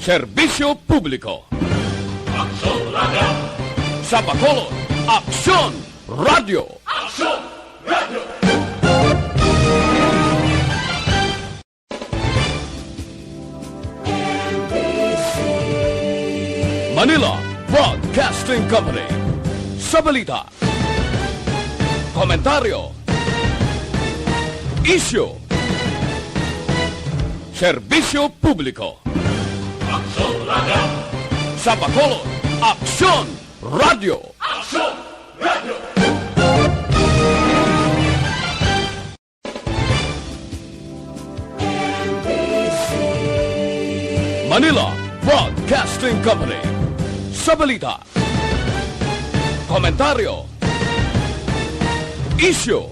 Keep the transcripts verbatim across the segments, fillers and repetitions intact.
Serbisyo publiko. Aksyon Radio. Sa Bacolod, Aksyon Radio. Aksyon Radio. Manila Broadcasting Company. Sa balita, komentaryo, isyu, serbisyo publiko. Aksyon Radio. Sa Bacolod, Aksyon Radio. Aksyon Radio. Manila Broadcasting Company. Sa balita, komentaryo, isyu,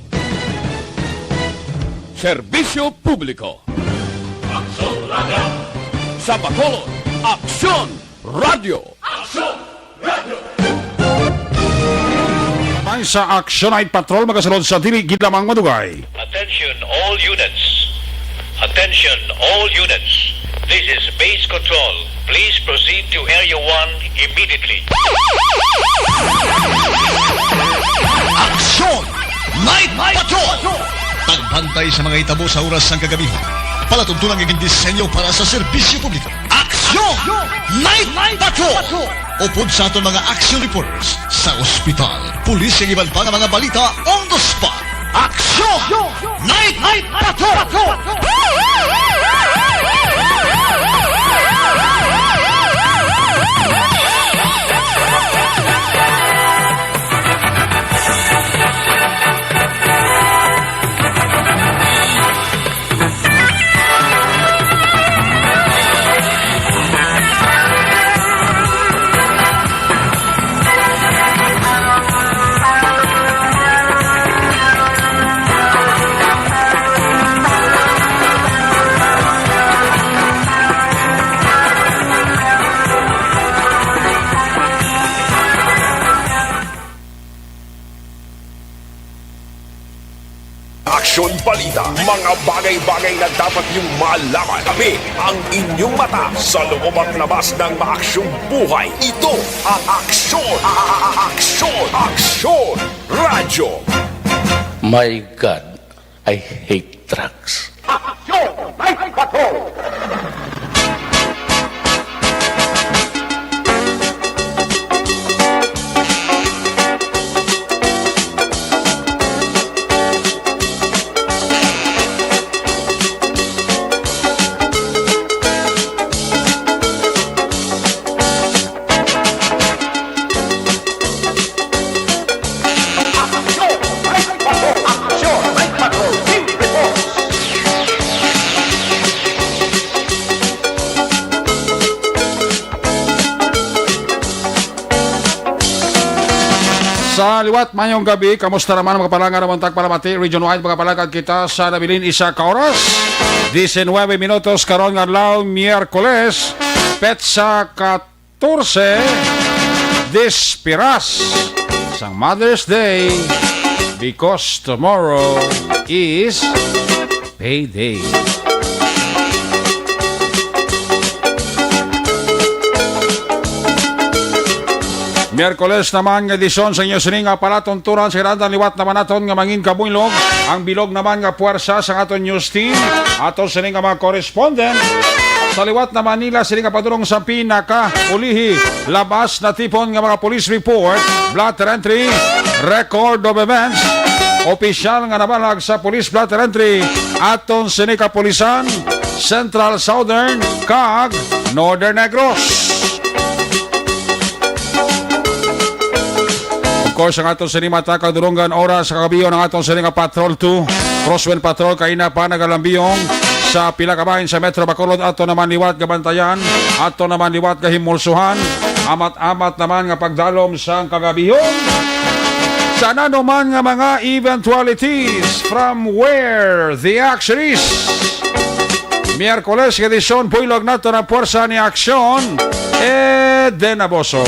serbisyo publiko. Aksyon Radio. Sa Bacolod, Aksyon Radio. Aksyon Radio. May sa Action Night Patrol, magasulod sa dili gid lamang madugay. Attention all units. Attention all units. This is base control. Please proceed to Area one immediately. Action Night Patrol. Pagbantay sa mga hitabo sa oras sang kagabi. Palatuntunan nga gindisenyo para sa serbisyo publiko. Action Night Patrol. Upod sa aton mga action reporters sa ospital, pulis, kag iban pa nga mga balita on the spot. Action Night Patrol. Aksyon, balita, mga bagay-bagay na dapat niyong malaman. Kami ang inyong mata sa loob at labas ng maaksyong buhay. Ito ang Aksyon, a- a- a- Aksyon, Aksyon Radyo. My God, I hate drugs. Aksyon Night Patrol! Sa liwat, mayong gabi. Kamusta naman, mga palangga, naman tagpalamati region-wide, mga palagad kita sa nabilin isa ka oras. Diecinueve minutos karon nga adlaw, Miyerkules, petsa katorse, Dispiras sang Mother's Day, because tomorrow is payday. Miyerkules naman nga edisyon sa inyo sini nga palatuntunan sa Granda. Liwat naman naton nga mangin kabuylog ang bilog naman nga puwersa sa aton news team, aton sini nga mga correspondent. Sa liwat naman nila sini nga padulong sa pinakaulihi, labas na tipon nga mga police report, blotter entry, record of events, opisyal nga nabalag sa police blotter entry, aton sini kapulisan, Central, Southern, kag Northern Negros. Of course, ang aton sini mata kag dulonggan oras sa kagabion ang aton sini nga Patrol two, Crosswind Patrol, kaina pa nagalambiyong sa pila ka bahin sa Metro Bacolod. Ato naman liwat gabantayan, ato naman liwat gahimulsuhan, amat-amat naman nga pagdalom sang kagabihon. Sa nanuman nga mga eventualities, from where the action is. Miyerkules nga edisyon, buylog nato na puwersa ni Aksyon, Eden Aboso.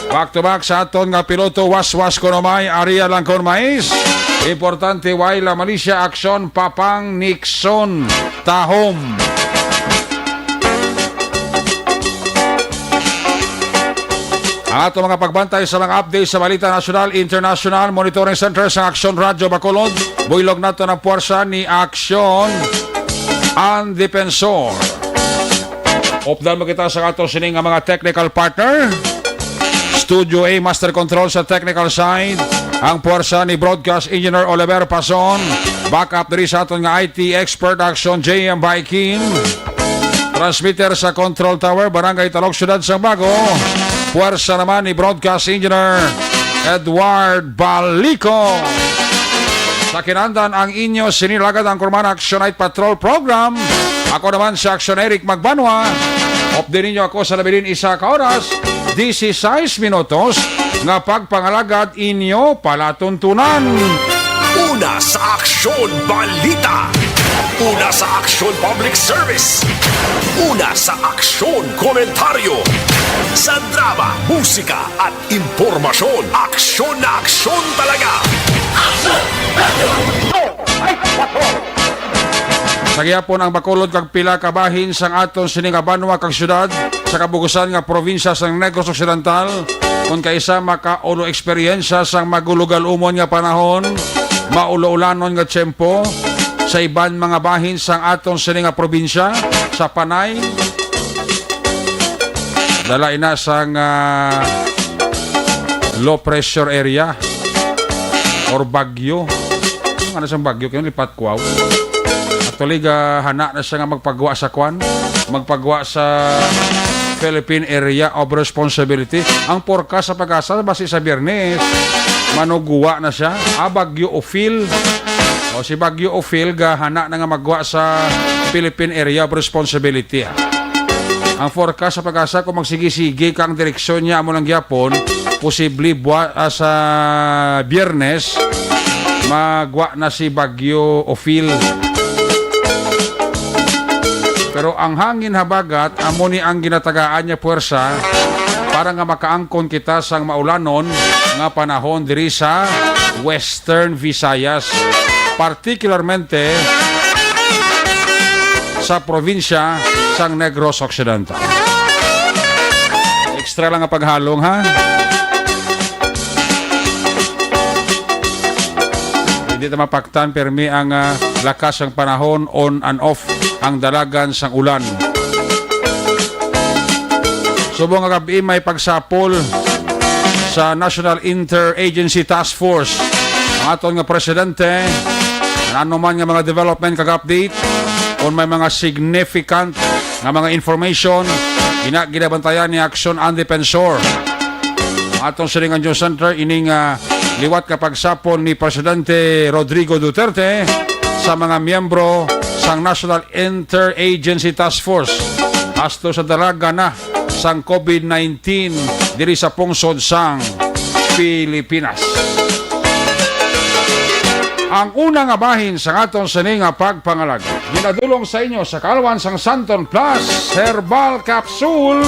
Back to back sa aton nga piloto, waswas kuno may, aria lang kon mais. Importante, way la Malaysia, Aksyon, Papang Nixon, Tahom. Ato mga pagbantay sa mga update sa balita nasyonal, international, monitoring center sa Aksyon Radyo Bacolod. Buylog nato ang puwersa ni Aksyon ang Defensor. Updan mo kita sa ato sini nga mga technical partner. Studio A, Master Control sa technical side. Ang puwersa ni Broadcast Engineer Oliver Pason. Backup diri sa aton nga I T expert, Aksyon J M Baikin. Transmitter sa Control Tower, Barangay Talog, Siyudad sang Bago. Puwersa naman ni Broadcast Engineer Edward Balico. Sa kinandan ang inyo sini lagad ang Kurman Action Night Patrol Program. Ako naman si Action Eric Magbanwa. Updi ninyo ako sa nabilin isa ka oras, dieciséis minutos nga pagpangalagad inyo palatuntunan. Una sa Aksyon Balita. Una sa Aksyon Public Service. Una sa Aksyon Komentaryo. Sa drama, musika, at impormasyon, aksyon na aksyon talaga. Sa gihapon ang Bacolod kag pila ka bahin sang aton sini nga banwa kag syudad sa kabugusan nga probinsya sang Negros Occidental, kon kaisa makaulo eksperyensya sang magulugal-umon nga panahon, maulo-ulanon nga tiyempo sa iban mga bahin sang aton sini nga probinsya, sa Panay, dala ina sang, ah, low pressure area or bagyo. Ano sang bagyo? Kaya lipat kwaw. Actually, gahana na siya nga magpagwa sa kwan, magpagwa sa Philippine Area of Responsibility. Ang forecast sa PAGASA, basi sa Biyernes, manugwa na siya. Ah, bagyo Ophel. O, si bagyo Ophel, gahana na nga magwa sa Philippine Area of Responsibility, ah. Ang forecast sa PAGASA, kung magsigi-sige ka ang direksyon niya, amo lang gyapon, posible bua-, ah, sa Biyernes, magwa na si Bagyo Ophel. Pero ang hangin habagat, amo ni ang ginatagaan niya puwersa para nga makaangkon kita sang maulanon nga panahon diri sa Western Visayas, particularmente sa probinsya sang Negros Occidental. Extra lang ang paghalong, ha? Hindi ta mapaktan, permi ang, ah, lakas sang panahon, on and off ang dalagan sang ulan. Subong nga gab-i may pagsapol sa National Interagency Task Force ang aton nga presidente. Ano man nga mga development kag update, kung may mga significant nga mga information, ina ginabantayan ni Aksyon ang Defensor. Ang atong silingan news center, ining, ah, liwat ka pagsapol ni Presidente Rodrigo Duterte sa mga miyembro sang National Interagency Task Force, asto sa dalaga na sang COVID nineteen diri sa pungsod sang Pilipinas. Ang una nga bahin sang aton sini nga pagpangalag, ginadulong sa inyo sa kaalwan sang Santon Plus Herbal Capsule.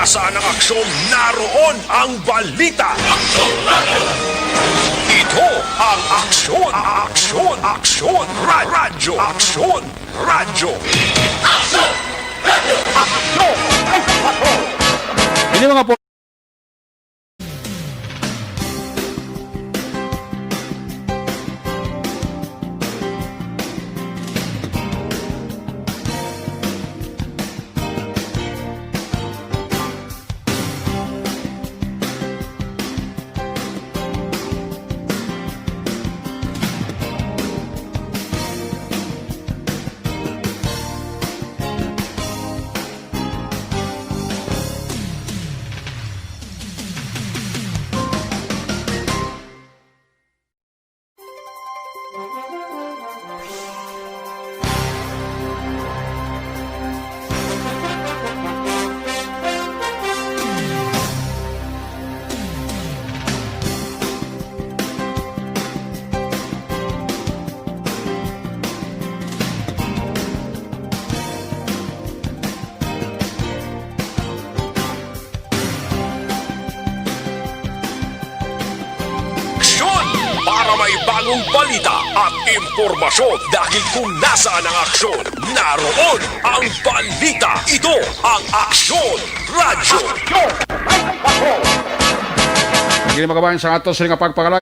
Saan ang aksyon, naroon ang balita. Ito ang Aksyon, Aksyon, Aksyon, Ra-, Radyo, Aksyon, Radyo. Aksyon! Radyo! Aksyon! Aksyon! Ini mga po- May bagong balita at impormasyon, dahil kung nasaan ang aksyon, naroon ang balita. Ito ang Aksyon Radyo. Kini, mga kabayan, sa ato sini nga pagpakala.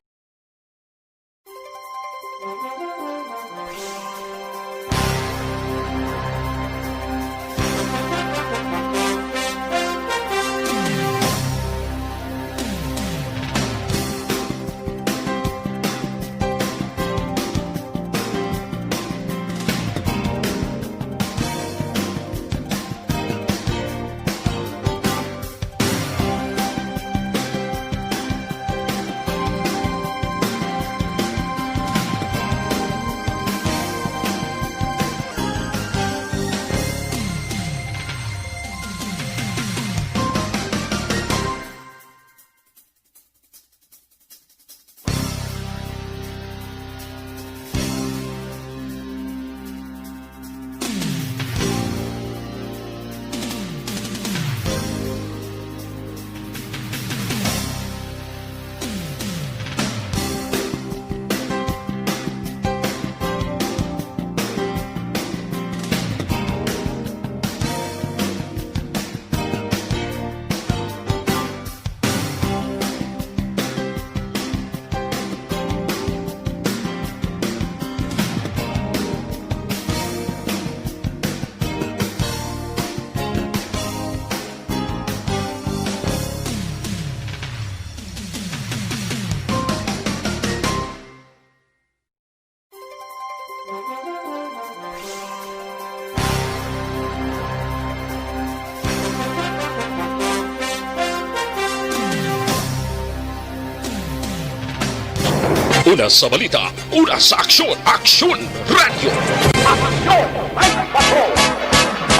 Una sa balita, una sa aksyon, Aksyon Radyo.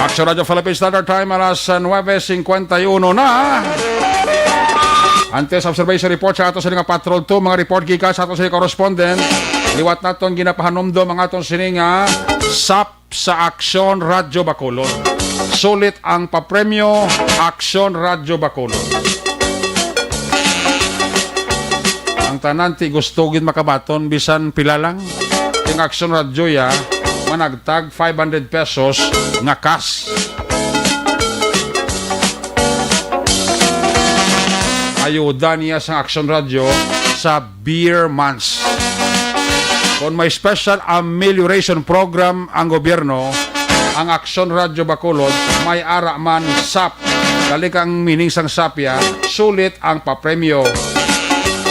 Aksyon Radyo Philippine Standard Time, alas nuebe cincuenta y uno na. Antes, observation report sa ato sini nga Patrol Two, mga report gikan sa ato sini correspondent. Liwat naton ginapahanumdom ang aton sini nga SAP sa Aksyon Radyo Bacolod. Sulit ang papremyo, Aksyon Radyo Bacolod. Ang tanan ti gusto gid makabaton bisan pila lang. Ang Aksyon Radyo ya managtag five hundred pesos nga cash. Ayuda niya sa Aksyon Radyo sa beer months. Kon may special amelioration program ang gobyerno, ang Aksyon Radyo Bacolod may ara man SAP. Dali kang meaning sang SAP ya, sulit ang papremyo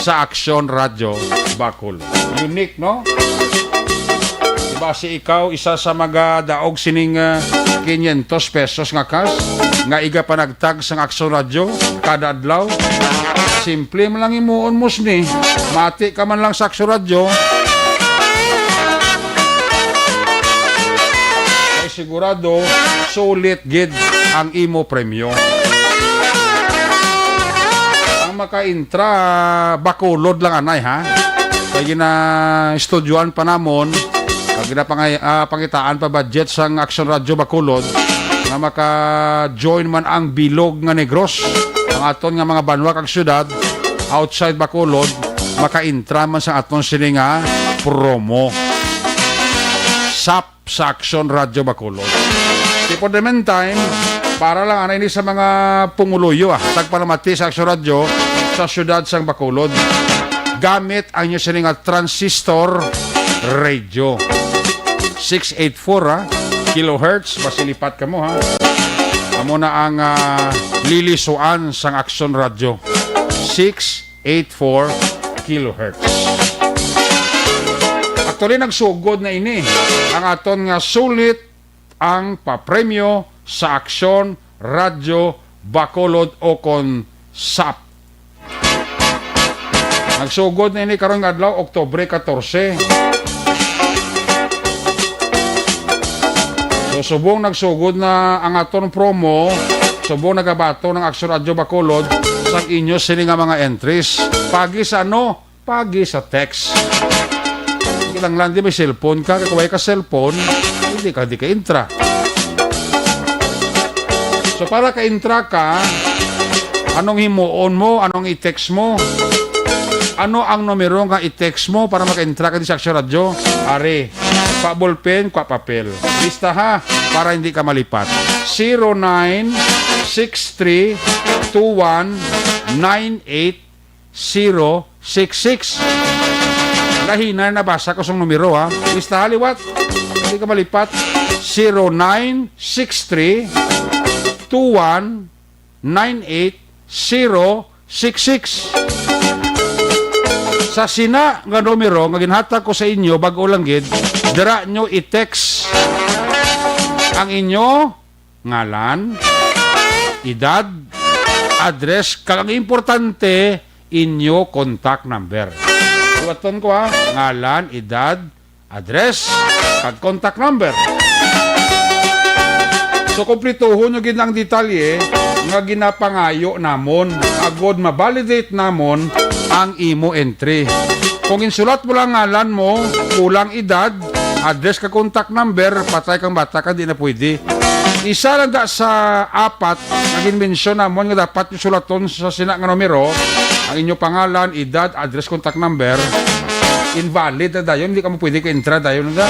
sa Aksyon Radyo Bacolod. Unique, no? Diba, si ikaw isa sa magadaog sining, ah, quinientos pesos nga cash nga igapanagtag sang Aksyon Radyo kada adlaw? Simple man lang himuon mo sini. Mati ka man lang sa Aksyon Radyo. Ay, sigurado, sulit gid ang imo premyo. Ang makaintra, Bacolod lang anay, ha? Kay gina-estudyohan pa namon, kag ginapangay-, ah, pangitaan pa budget sang Aksyon Radyo Bacolod nga maka-join man ang bilog nga Negros, ang aton nga mga banwa kag syudad outside Bacolod, makaintra man sa aton sini nga promo. SAP sa Aksyon Radyo Bacolod. Di, for the meantime, para lang anay ni sa mga pumuluyo, ah, tagpalamati sa Aksyon Radyo sa siyudad sang Bacolod. Gamit ang inyo sini nga transistor radio. Six eight four, ha? Kilohertz, basi lipat kamo, ha? Amo na ang, ah, lilisuan sang Aksyon Radyo. Six eight four kilohertz. Actually, nagsugod na ini ang aton nga sulit ang papremyo sa Aksyon Radyo Bacolod, o kon SAP. Nagsugod na ini karong adlaw, Oktubre katorse. So, subong nagsugod na ang aton promo, subong nagabato ng Aksyon Radyo Bacolod sa inyo sini nga mga entries. Pagi sa ano? Pagi sa text. Kinahanglan di may cellphone ka, kay kung way ka cellphone, hindi ka, di ka intra. So, para ka intra ka, anong himuon mo? Anong i-text mo? Ano ang numero nga i-text mo para maka-entra ka sa Aksyon Radyo? Ari, kwa ballpen, kwa papel. Lista ha, para hindi ka malipat. Zero nine six three two one nine eight zero six six. Lahi na nabasa ko sang numero, ha. Lista ha liwat. Hindi ka malipat. Zero nine six three two one nine eight zero six six. Sa sina nga numero nga ginhatag ko sa inyo, bag-o lang gid, dira nyo i-text ang inyo ngalan, edad, address, kag ang importante, inyo contact number. Buhaton ko, ha, ngalan, edad, address, kag contact number. So, kumplituhon nyo gid ang detalye nga ginapangayo namon agod ma-validate namon ang imo entry. Kung insulat mo lang ngalan mo, kulang edad, address, kag contact number, patay kang bata ka, di na pwede. Isa lang da sa apat nga ginmensyon namon nga dapat yung sulaton sa sina nga numero, ang inyo pangalan, edad, address, contact number, invalid na dayon, hindi ka mo pwede ka-entra dayon na.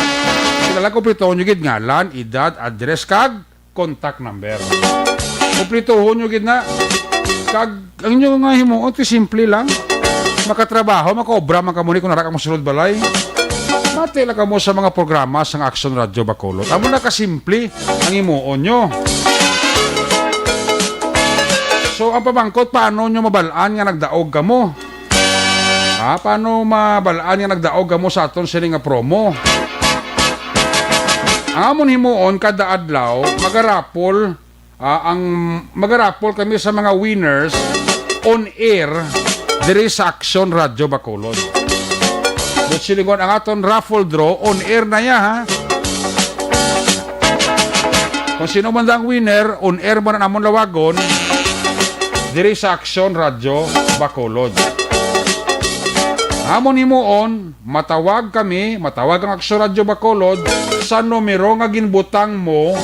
Sila lang kumpletohon nyo gid ngalan, edad, address, kag contact number. Kumpletohon nyo gid na. Kag ang inyo nga himuon, ti simple lang. Makatrabaho, makaobra man kamo ni kung nara kamo sulod balay. Mati lang kamo sa mga programa sang Action Radio Bacolod. Amo na kasimple ang himuon nyo. So, ang pamangkot, paano nyo mabalaan nga nagdaog kamo? Ha, paano mabalaan nga nagdaog kamo sa aton sini nga promo? Ang amon himuon kada adlaw, magarapol, ah, ang magarapol kami sa mga winners on air diri sa Action Radio Bacolod. But silingon ang aton raffle draw, on air na ya, ha? Kung sino man ang winner, on air man ang amon lawagon diri sa Action Radio Bacolod. Amon himuon, matawag kami, matawag ang Action Radio Bacolod sa numero nga ginbutang mo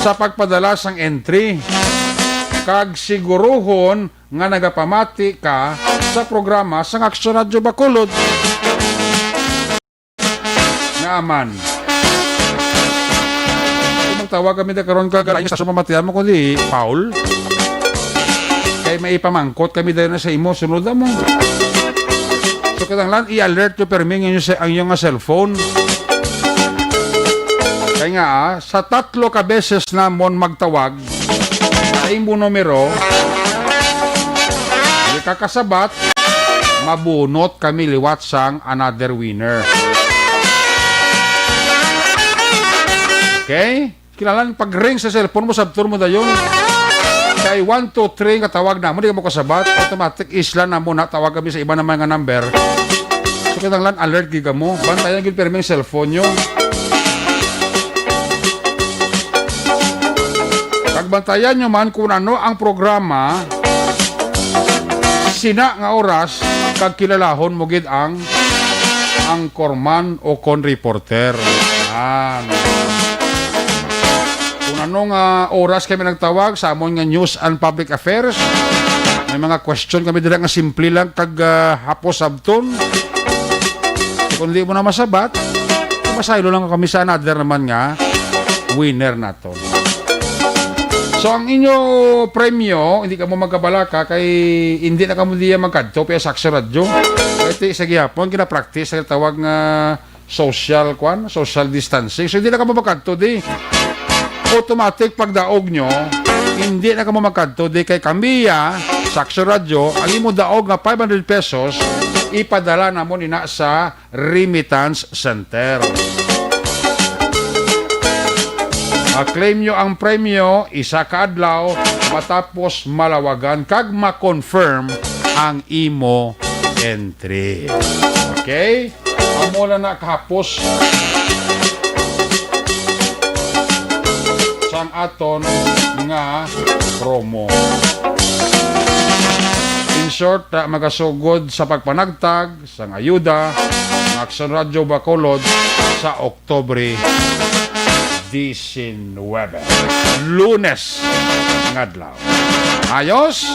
sa pagpadala sang entry. Kag siguruhon nga nagapamati ka sa programa sang Action Radio Bacolod. Nga man. Kung magtawag kami na karon ka, galing sa sumamatian mo, kundi foul. Kay may ipamangkot kami dahil na sa imo, sunod na mo. So, kinahanglan, i-alert nyo permi ang inyo, ang inyo nga cellphone. Kaya nga, ah, sa tatlo ka beses namon magtawag, sa imo numero, di ka kasabat, mabunot kami liwat sang another winner. Okay? Kinahanglan pag-ring sa cellphone mo, sabton mo dayon. Kay one, two, three nga tawag namon, di ka mo kasabat, automatic isla namon na tawag kami sa iba naman nga number. So, kinahanglan alert gid kamo. Bantayan gid permi ang cellphone nyo. Pagbantayan nyo man kung ano ang programa, sina nga oras, kag kilalahon mo gid ang anchorman o kon reporter. Yan. Kung ano nga oras kami nagtawag sa amon nga News and Public Affairs, may mga question kami dira nga simple lang kag, ah, hapos sabton. Kung di mo na masabat, masaylo lang kami sa another naman nga winner naton. So, ang inyo premyo, hindi kamo magkabalaka kay hindi na kamo diya magkadto pa sa Action Radyo. Kay ti sa gihapon, ginapractice sa tawag nga social, kwan, social distancing. So, hindi na kamo magkadto di. Automatic pagdaog nyo, hindi na kamo magkadto di kay kami, ah, sa Action Radyo, ang imo daog nga five hundred pesos, ipadala namon ina sa remittance center. Ma-claim nyo ang premyo, isa ka adlaw, matapos malawagan kag ma-confirm ang imo entry. Okay? Amo na na kahapos sang aton nga promo. In short, ah, magasugod sa pagpanagtag sang ayuda ang Action Radio Bacolod sa Oktubre diecinuebe, Lunes nga adlaw. Ayos?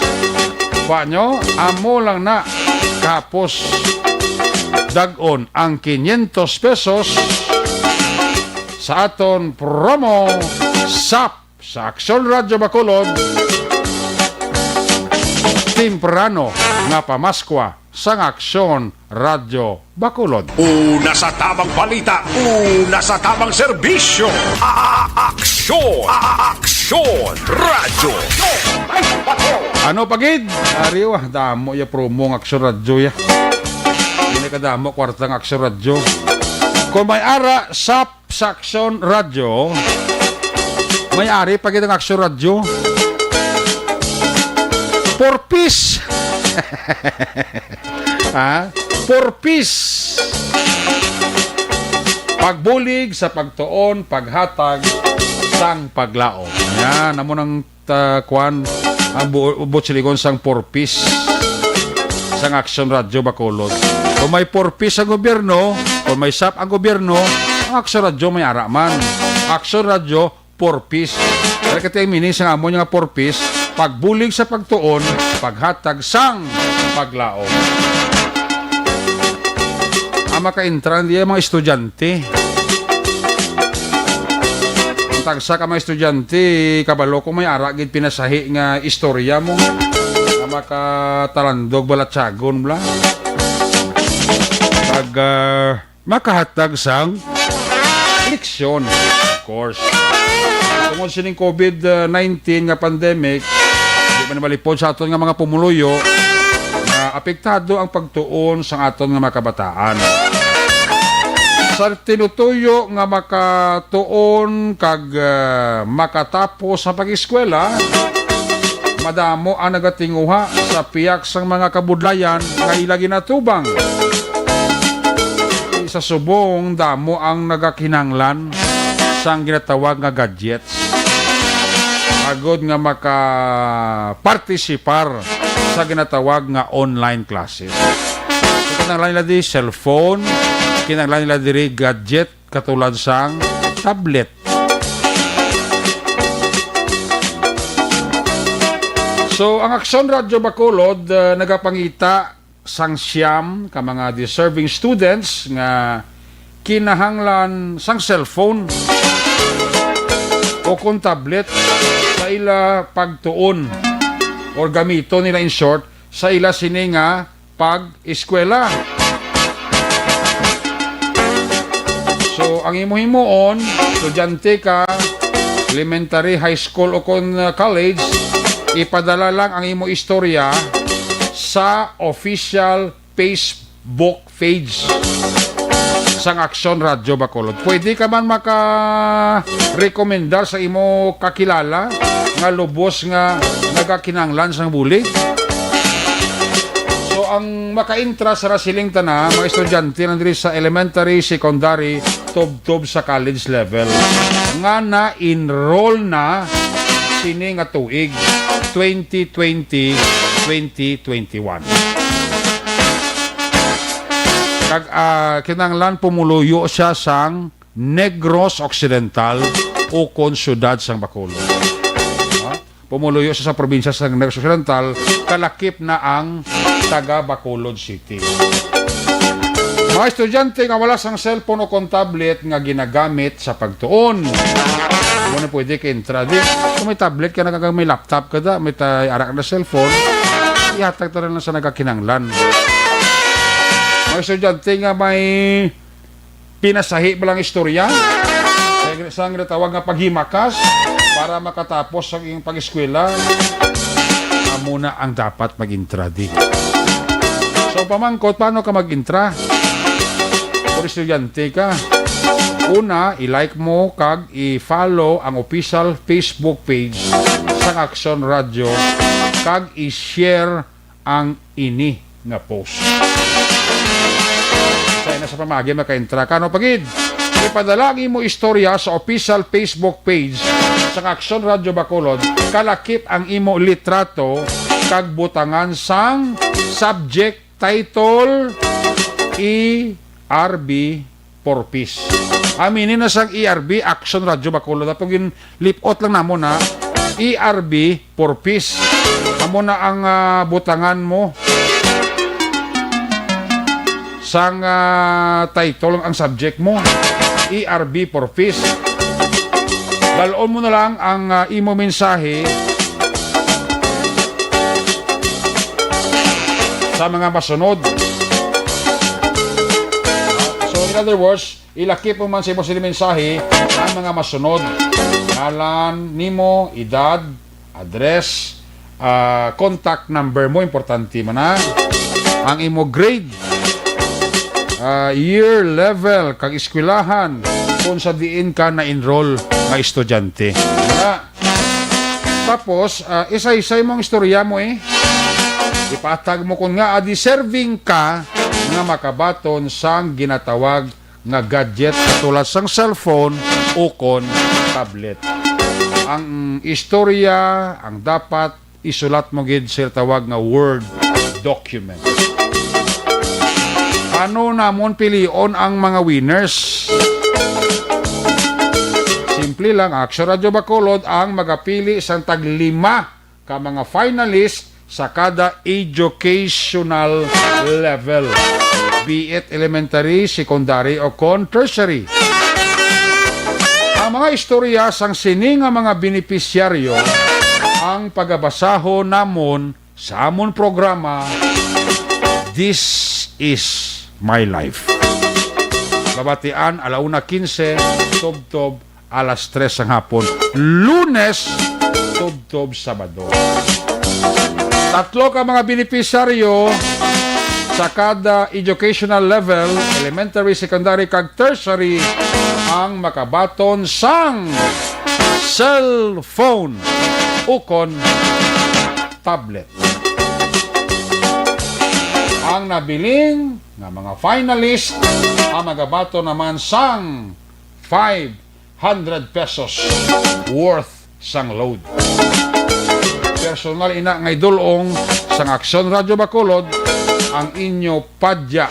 Wa nyo, amo lang na. Kapos, dag-on ang quinientos pesos sa aton promo sap sa Aksyon Radyo Bacolod. Temprano nga pamaskwa sang Aksyon Radyo Bacolod. Una sa tamang balita, una sa tamang serbisyo. A-, a-, aksyon, a-, a-, aksyon, radyo. Ano pa gid? Ariwa, damo ya promo nga Aksyon Radyo ya. Hindi ka damo kwarta nga Aksyon Radyo. Kung may ara sa, sa Aksyon Radyo, may ari pa gid ang Aksyon Radyo. For peace. Ha? For peace. Pagbulig sa pagtuon, paghatag sang paglaom. Yan, amo nang ta, kwan, ang bu-, buot silingon sang for peace sang Aksyon Radyo Bacolod. Kung may for peace ang gobyerno, kung may sap ang gobyerno, ang Aksyon Radyo may ara man. Aksyon Radyo, for peace. Kaya kati ang meaning sa amon nga for peace, pagbulig sa pagtuon, paghatag sang paglaom. Ang makaintra, hindi ang mga estudyante. Ang tagsa ka mga estudyante, kabalo ko may ara gid pinasahi nga istorya mo nga makatalandog balatyagon bla. Pag, ah, makahatag sang leksyon, of course. Tungod sining covid nineteen nga pandemic, di man malipod sa aton nga mga pumuluyo nga apektado ang pagtuon sang aton nga mga kabataan. Sa tinutuyo nga makatuon kag, ah, makatapos sa pag-eskwela, madamo ang nagatinguha sa pihak sang mga kabudlayan nga ila ginatubang. Sa subong, damo ang nagakinahanglan sang ginatawag nga gadgets agod nga makapartisipar sa ginatawag nga online classes. So, kinahanglan nila di cellphone, kinahanglan nila diri gadget katulad sang tablet. So, ang Aksyon Radyo Bacolod, uh, nagapangita sang siyam ka mga deserving students nga kinahanglan sang cellphone o kon tablet sa ila pagtuon, or gamiton nila, in short, sa ila sini nga pag-eskwela. So, ang imo himuon, estudyante ka, elementary, high school, o kon, uh, college, ipadala lang ang imo istorya sa official Facebook page sang Aksyon Radyo Bacolod. Pwede ka man makarekomendar sa imo kakilala nga lubos nga nagakinahanglan sang bulig. So, ang makaintra sa siling tana, mga estudyante nang diri sa elementary, secondary, tubtob sa college level, nga na-enroll na sini nga tuig, twenty twenty, twenty twenty-one. Kag, ah, kinahanglan pumuluyo siya sang Negros Occidental o kon siyudad sang Bacolod. Ha? Pumuluyo siya sa probinsya sang Negros Occidental, kalakip na ang taga Bacolod City. Mga estudyante nga wala sang cellphone o kon tablet nga ginagamit sa pagtuon, amo na pwede ka intra di. Kung may tablet ka na, kag may laptop ka da, may ta-, ara ka na cellphone, ihatag ta na lang sa nagakinahanglan. Mga estudyante nga may pinasahi ba lang istorya sa, sa ginatawag nga paghimakas para makatapos ang iyang pag-eskwela, amo na ang dapat mag-intra di. So, pamangkot, paano ka mag-intra? Kung estudyante ka, una, i-like mo kag i-follow ang official Facebook page sang Aksyon Radyo kag i-share ang ini nga post. Sa ina sa pamagi, makaintra ka, no, pagid. Ipadala ang imo istorya sa official Facebook page sa Aksyon Radyo Bacolod, kalakip ang imo litrato kag butangan sang subject title E R B for peace. Amini na sang E R B, Aksyon Radyo Bacolod. Dapat ginlipot lang namon, ha. E R B for peace. Amo na ang, ah, butangan mo sang, ah, title, ang subject mo, E R B for peace. Dalon mo na lang ang, ah, imo mensahe sa mga masunod. So, in other words, ilakip mo man sa imo sini mensahe ang mga masunod. Ngalan nimo, edad, address, ah, contact number mo, importante man na. Ang imo grade, ah, year, level, kag eskwelahan, kung sa diin ka na-enroll nga estudyante. Wala. Tapos, ah, isa-isay mo ang istorya mo, eh. Ipatag mo kung nga, ah, deserving ka nga makabaton sang ginatawag nga gadget katulad sang cellphone ukon tablet. Ang istorya ang dapat isulat mo gid sa tawag nga Word document. Paano namon pilion ang mga winners? Simple lang, Action Radio Bacolod ang magapili sang tag lima ka mga finalist sa kada educational level, be it elementary, secondary, o kon tertiary. Ang mga istorya sang sini nga mga benepisyaryo ang pagabasahon namon sa amon programa, This Is My Life. Babatian, alauna quince, tubtob alas tres sang hapon, Lunes tubtob Sabado. Tatlo ka mga benepisyaryo sa kada educational level, elementary, secondary, kag tertiary, ang makabaton sang cellphone ukon tablet. Ang nabilin nga mga finalist ang magabaton naman sang five hundred pesos worth sang load. Personal ina nga idulong sang Aksyon Radyo Bacolod ang inyo padya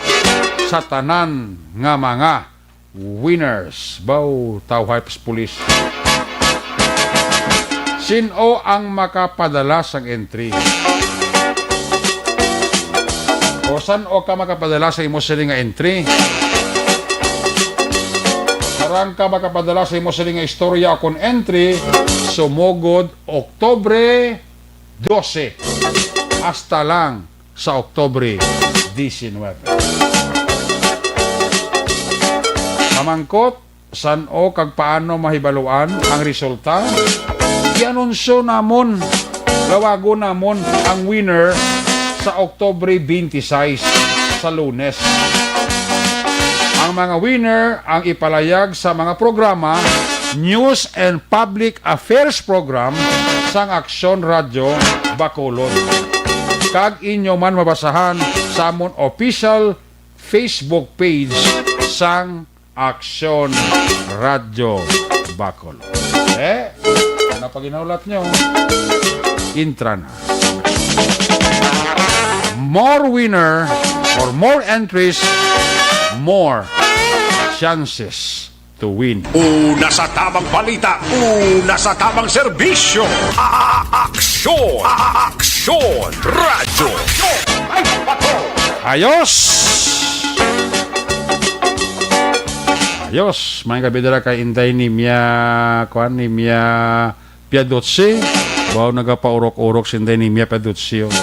sa tanan nga mga winners. Baw, tawhay pas pulis. Sin-o ang makapadala sang entry? O san-o ka makapadala sa imo sini nga entry? Sarang ka makapadala sa imo sini nga istorya o kon entry, sumugod Oktubre dose hasta lang sa Oktubre diecinuebe. Pamangkot, san-o kag paano mahibaluan ang resulta? I-anunsyo namon, lawagon namon ang winner sa Oktubre twenty-six, sa Lunes. Ang mga winner ang ipalayag sa mga programa, News and Public Affairs Program sang Aksyon Radyo Bacolod. Kag inyo man mabasahan sa amon official Facebook page sang Aksyon Radyo Bacolod. Eh, ano pa ginahulat nyo? Intra na. More winner or more entries, more chances to win. Una sa tamang balita, una sa tamang serbisyo. A-, a-, aksyon, a-, a-, aksyon, radyo. Ay, pato! Ayos! Ayos, may gabi dira kay Inday Nimia, kuan, Nimia Piadotsi. Wow, nagapaurok-urok si Inday Nimia Piadotsi, oh.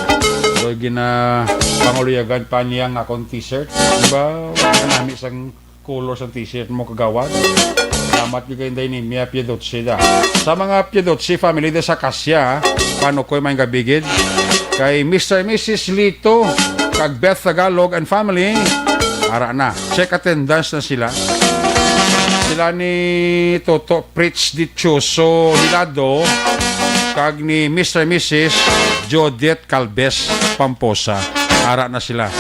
So, gina-, pangaluyagan pa niya nga akong t-shirt. Diba? Kanami sang color sang t-shirt mo, kagawad. Salamat gyud kay Inday Nimia Piadotsi da. Sa mga Piadotsi family da sa Acacia, panukoy, may gabigid. Kay Mister and Missus Lito, kag Beth Tagalog and family, ara na. Check attendance na sila. Sila ni Toto Fritz Dichoso Hilado, kag ni Mister and Missus Jodith Calves Pamposa. Ara na sila.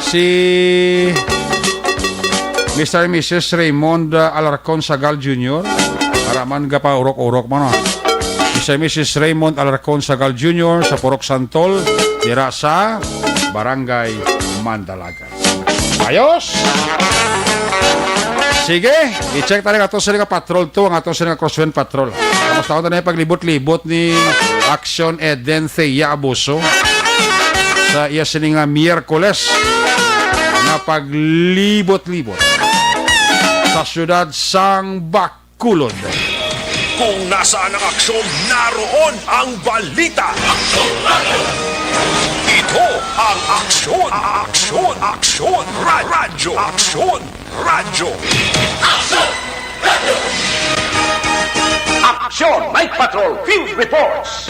Si Mister and Missus Raymond, uh, Alarcon Sagal Junior. Ara man, gapaurok-urok man, oh. Mister and Missus Raymond Alarcon Sagal Junior sa Purok Santol, dira sa Barangay Mandalagan. Ayos! Sige, i-check tayo nga ato sila nga patrol to, ang ato sila nga crosswind patrol. Kamusta ko tayo paglibot-libot ni Action Eden Thea Abuso sa iya sini nga Miyerkules nga paglibot-libot sa siyudad sang Bacolod. Kung nasaan ang aksyon, naroon ang balita. Ito ang Aksyon, Aksyon, Aksyon Ra-, Radyo, Aksyon Radyo. Aksyon Night Patrol Field Reports.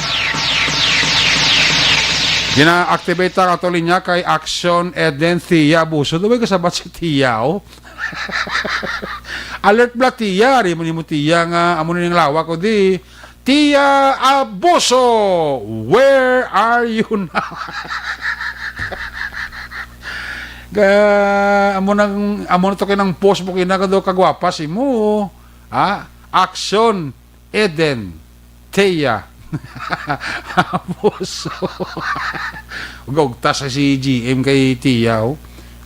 Gina-activate ang ato linya kay Action Eden Thea Abuso. Duway kasabat si Thea, oh. Alert bala, Thea. Di mo, di mo, Thea, nga amo na ning lawak ko di. Thea Abuso, where are you now? Ga, amo nang, amo na to kay nang post mo kina ka daw kagwapa si mo. Ha? Action. Eden, Thea. Abuso. Ugta sa si G M kay Thea, oh.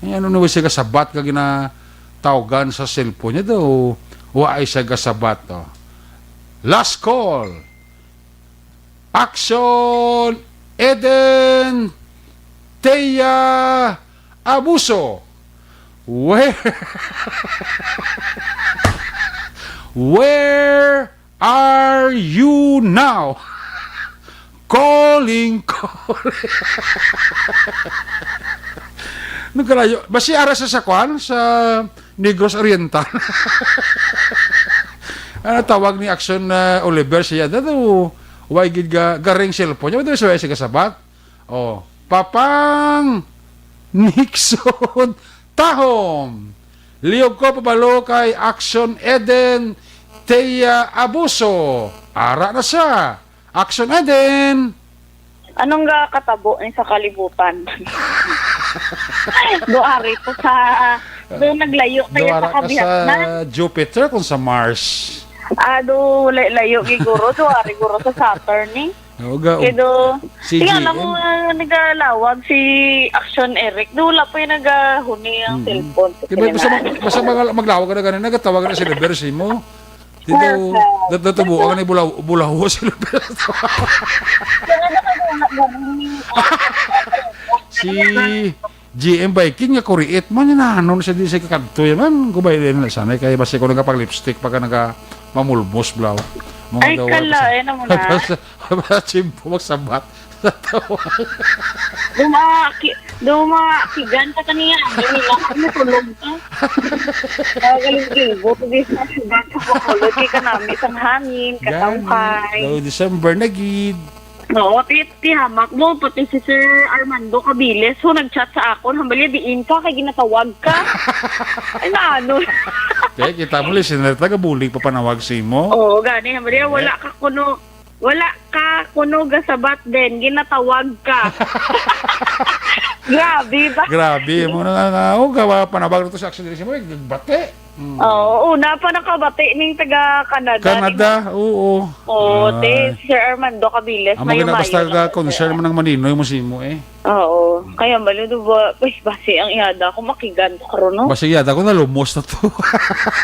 Ay, ano na siya kasabat ka ginatawgan sa cellphone niya daw? Wa ay siya kasabat, oh. Last call. Action! Eden! Thea! Abuso! Where? Where are you now? Calling, calling. Nagkalayo. Basi ara sa, sa kwan, sa Negros Oriental. Ano tawag ni Action, uh, Oliver siya? Dato, why gid ga, garing cellphone? Ano sa siya kasabat? Oh, Papang Nixon Tahom. Liyog ko pabalo kay Action Eden Thea Abuso. Ara na siya. Action Eden. Anong ga katabo ni sa kalibutan? Do ari ko sa, do naglayo kayo sa kabiaknan. Jupiter kung sa Mars. Ah, do layo, layo giguro, do ari guro sa Saturn eh. Kaya do, sige, alam mo, ah, nagalawag si Action Eric. Do wala pa yung nagahuni ang cellphone. Kaya basta, mag, basta mag, maglawag ka na ganun, nagatawag na si Leber si mo. Dito, dito, dito, buang na bulaw, bulaw si Leber. Si G M Viking nga kuriit man, yan, ano na siya, di siya kakadto yan man. Gubay din na sanay kay basi ko nagapag-lipstick pagka naga mamulmos, blaw. Ay, kala, eh, naman na. Wala, wala, chimpo, magsabat. Sa tawa. Dumaki, dumakigan ka kaniya. Hindi lang kami tulog ka. Magaling gilbo, hindi sa sugat sa Bacolod, di ka nami sang hangin, katawhay. Daw December na gid. Oo, ti, ti hamak mo, pati si Sir Armando Cabiles, so nag-chat sa akon, hambal niya, diin ka, kay ginatawag ka. Ay, na ano? Te, kita mo, listener, taga-bulig papanawag sa imo. Oo, gani, hambal niya, wala ka kuno, wala ka kuno gasabat din, ginatawag ka. Grabe ba? Grabe, mo na nga, oh, gawa, panawag na to sa action diri sa mo, eh, bate. Mm. Oo, una pa nakabati ning taga Canada, Canada, di ba? Oo. Oo, te, Sir Armando Cabiles, amo gina, basta ka concern man ang maninoy mo simo eh. Oo, kaya balo do ba, uy, basi ang ihada ko makigan to karon, no? Basi ihada ko nalumos na to.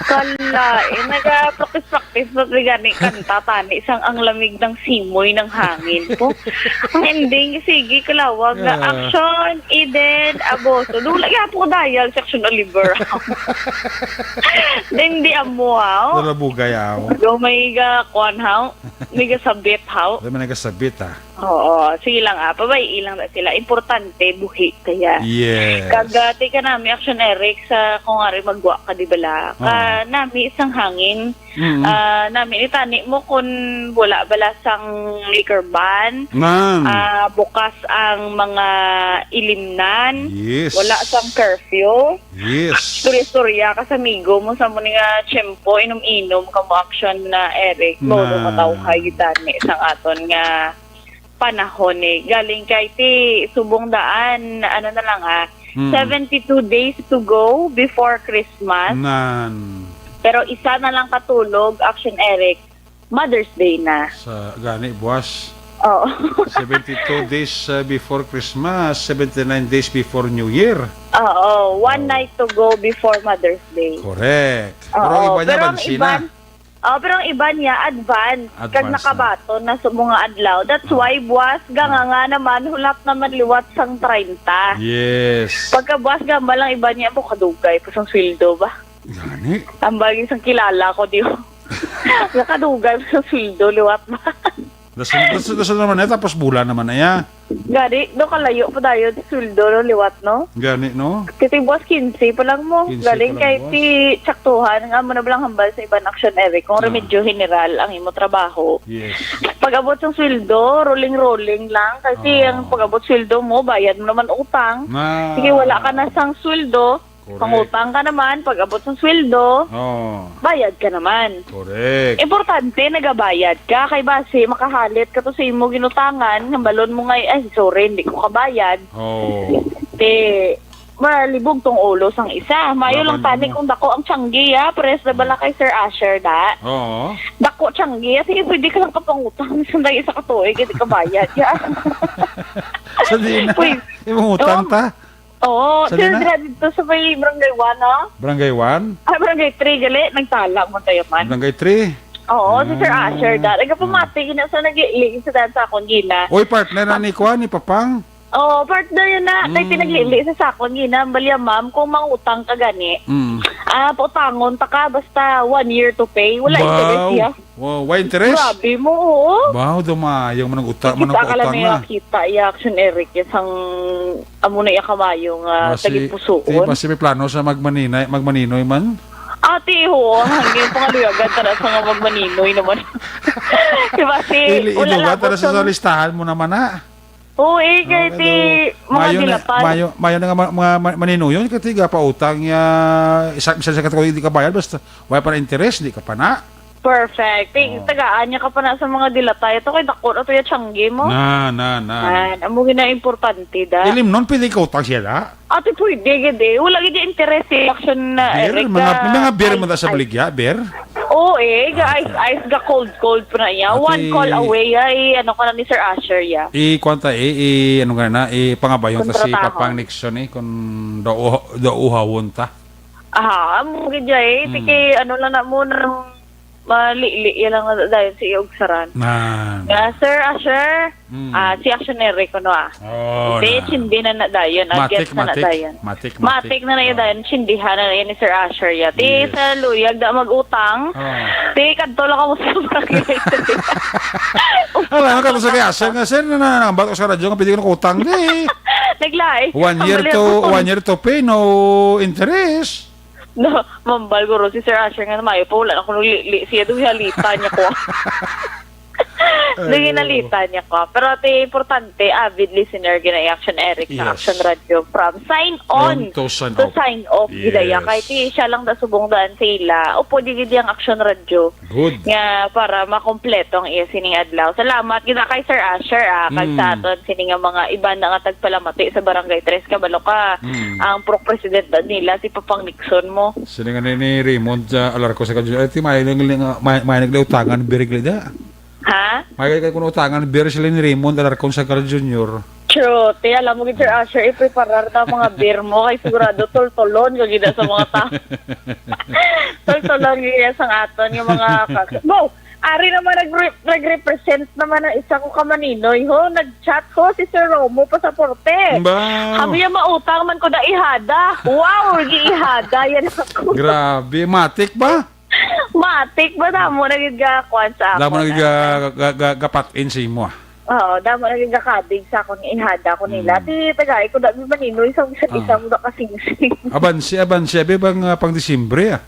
Kala, eh, naga-practice-practice na to gani kanta tani sang ang lamig ng simoy ng hangin po. Ang ending, sige, kalawag na action, Eden, Abuso. Dula, ya po dial, Action Oliver. Then di amo, haw? Wala bugay, haw? Do may ga, kwan, haw? May ga sabit, haw? Wala may nagasabit, ah. Oo, sige lang, ah. Pabay-i lang na sila. Importante, buhi kaya. Yes. Kag, ah, tika nami, Action Eric, sa kung ari magwa ka, di bala? Oo. Ka nami isang hangin, Mm. Ah, nami ni tani mo kun wala bala sang liquor ban. Nan. Ah, bukas ang mga ilimnan. Yes. Wala sang curfew. Yes. Istorya-istorya ka sa amigo mo sa mo ni nga tiyempo, inom-inom ka mo action na Eric. Nan. Bawal mo matawhay gid tani sang aton nga panahon eh. Galing kay ti subong daan, ano na lang ha, Mm. seventy-two days to go before Christmas. Nan. Pero isa na lang katulog, Action Eric, Mother's Day na. Sa gani, buwas. Oo. Seventy-two days, uh, before Christmas, seventy-nine days before New Year. Oo, one Ah. night to go before Mother's Day. Correct. Pero ang Oo, iba niya, pero ang bansi na. iban, oh, pero ang iban niya, advance. Kag Advance na. nakabaton na sa mga adlaw. That's Ah. why buwas, ganga Ah. nga naman, hulat naman liwat sang treinta. Yes. Pagkabuwas, gamba lang iban niya, mo kadugay pa sang sweldo ba? Gani? Ang bagay sang kilala ko, di ba? Nakadugay pa sang sweldo, liwat ba? Dason, dason, dason naman eh, tapos bulan naman na ya. Gani, no, kalayo pa dayon sa sweldo, no, liwat, no? Gani, no? Kasi buwas quince pa lang mo. Quince Galing pa lang kay buwas. ti tsaktuhan, nga mo na ba lang hambal sa iban action, Eric, kung Ah. remedyo general ang imo trabaho. Yes. Pag-abot sa sweldo, rolling-rolling lang. Kasi Ah. ang pag-abot sweldo mo, bayad mo naman utang. Ah. Sige, wala ka na sang sweldo, Correct. pangutang ka naman, pag-abot sa sweldo, Oh. bayad ka naman. Correct. Importante, nagabayad ka. Kay basi, makahalit ka to sa imo ginutangan, hambalon mo nga, "Ay, sorry, hindi ko kabayad." Oh. Te, malibog tong ulo sang isa. Mayo lang Laban tani mo. kung dako ang tiyanggi, ha? Pares na bala kay Sir Asher, da? Oo. Dako tiyanggi, ha? Sige, pwede ka lang kapangutang sa isa ka tuig, hindi ka bayad, ya. Sa di na. Uy. Imong utang Oh. ta? Oo, Sa sir, di na? dira dito sa may Barangay one, no? Barangay one? Ah, Barangay three, gali. Nagtala mo tayo man. Barangay three? Oo, si Sir Ah. Asher, da. Nagapamati, Ah. gina, sa nag-iili, sa daan sa akon, gina. Oy, partner na ni Kuan, ni Papang? Oo, partner yun na. Kay Mm. pinaglili sa sakon, gina, balya, ma'am, kung mangutang ka gani, Mm. ah, pautangon ta ka, basta one year to pay. Wala Wow. interest, ya. Wow, why interest? Grabe mo, oo. Wow, dumayang manag-uta-, Kita ka lang manag-utang niya, na. kita, ya, Action Eric, ya, sang amo na iya kamayo nga Basi, tagipusuon. Ti, basi may plano sa magmaninay, magmaninoy man? Ate, oo, hanggang pangaluyagan, tara sa nga magmaninoy naman. Di ba, si, Ili-, wala ilugat, lang tara sa, sa sa listahan mo naman, ha? Oo, eh, kay Oo, ti, hello. mga Mayo na, dilapan. mayo, mayo na nga ma-, mga ma-, maninuyon, kay ti gapautang niya, isa, isa sa kategory, di ka bayad, basta wala pa na interes, di ka pa na. Perfect. Ti, Oo. tagaan niya ka pa na sa mga dilatay. Ito kay dako na to yung tiyanggi mo. Na, na, na. Man, amo gina importante, da. Ilim nun, pwede ka utang siya, da? Ate, pwede, gid eh. Wala gid yung interest, eh. Action na, Beer, Eric, mga, ah, may mga beer ay, mo na sa ay. baligya, beer? Oo, eh. Ga Ah, ice, okay. ice, ga cold, cold pa na iya. Ate, One call away, ay, ano ka na ni Sir Asher, ya. I-, kwan ta, eh, i-, ano nga na, i-, pangabayon ta si Kontratahon. Papang Nixon, eh, kung daw, daw uhawon ta. Aha, amo gid ya, eh. Hmm. Sige, ano lang na mo, nang malili, yan lang na dayon sa iyog saran. Na, na. Nga, Sir Asher, Hmm. ah, si Action Eric, ano, ah. Oh, Hindi, na. chindi na na dayon, ah, Matik, guest na na matik, dayon. matik, Matik matik. na na yun Oh. dayon, chindihan na na yun ni Sir Asher, ya. Ti, Yes. sa luyag, da mag-utang. Oh. Ti, kadto lang ka mo sa barangay. Alam ka to sa kay Asher nga, "Sir, na, na, na, bato sa radyo nga, pwede ko na utang, di." Naglahi. One year Ang to, mali ako. one year to pay, no interest. No, mambal guro si Sir Asher nga mayo pa, wala na ko nagli-, li-, siya doon halita niya ko. Ay, Doon halita niya ko. Pero ate, importante, avid listener gina Action Eric sa Yes. Action Radio. From sign on On to sign to off. sign off, gid ya. Yes. Kay ti siya lang da subong daan sa ila. O pwede gid ang Action Radio. Good. Nga para makompleto ang iya sining adlaw. Salamat gid kay Sir Asher, ah, kag Mm. sa aton sini nga mga iban na nga tagpalamati sa Barangay Tres, kabalo ka, Mm. ang pro president na nila si Papang Nixon mo. Sini nga ni, ni Raymond, ah, Alarcon sa kadyo. Ay, ti, may nang, may, may nagliutangan, birig li da. Ha? May kay kuno utangan, birig sila ni Raymond Alarcon sa Carl Junior. True. Te, alam mo gid, Sir Asher, ipreparar na mga beer mo kay sigurado toltolon ka gid sa mga tao. Toltolon gid sang aton yung mga kas-, wow! Ari naman nagre-, nagrepresent naman ang isa ko ka maninoy, ho. Nag-chat ko si Sir Romo Pasaporte. Wow! Sabi niya, "Mautang man ko na ihada." Wow, giihada yan ako. Grabe, matik ba? Matik ba, damo na gid ga kuwan sa Damo ako na gid na. ga, ga, ga, gapat-in sa imo, ah. Oo, damo na gid gakabig sa akon nga ihada ko nila. Mm. Ti, tagai ko na, maninoy sa isa-isa Ah. mo na kasingsing. Abansi, abansi, abi bang, ah, pang Disyembre, ah.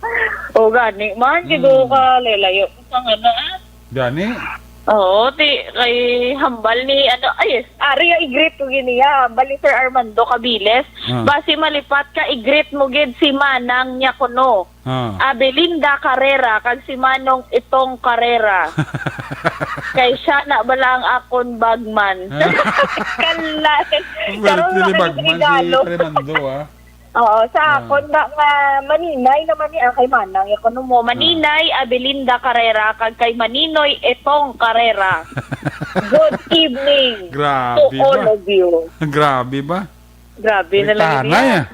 O, gani man, kido Mm. ka, lelayo ko sa nga na, ah. Gani? Oo, ti, kay hambal ni, ano, ay, yes, ari, i-greet ko gini, ah, hambal ni Sir Armando Cabiles. Ah. Basi malipat ka, i-greet mo gid si Manang niya kuno. Ah. Abelinda Carrera, kag si Manong Itong Carrera. Kay siya na bala ang akon bagman. Ah. Kalay. Well, Karon pili na kayo bagman si regalo. Armando, ah. Oo, sa Ah. akon ba nga maninay naman ni ang kay Manang, ya kuno mo. Ah. Maninay Abelinda Carrera, kag kay Maninoy Itong Carrera. Good evening Grabe to all ba? of you. Grabe ba? Grabe na lang Rektahanay, niya. ah.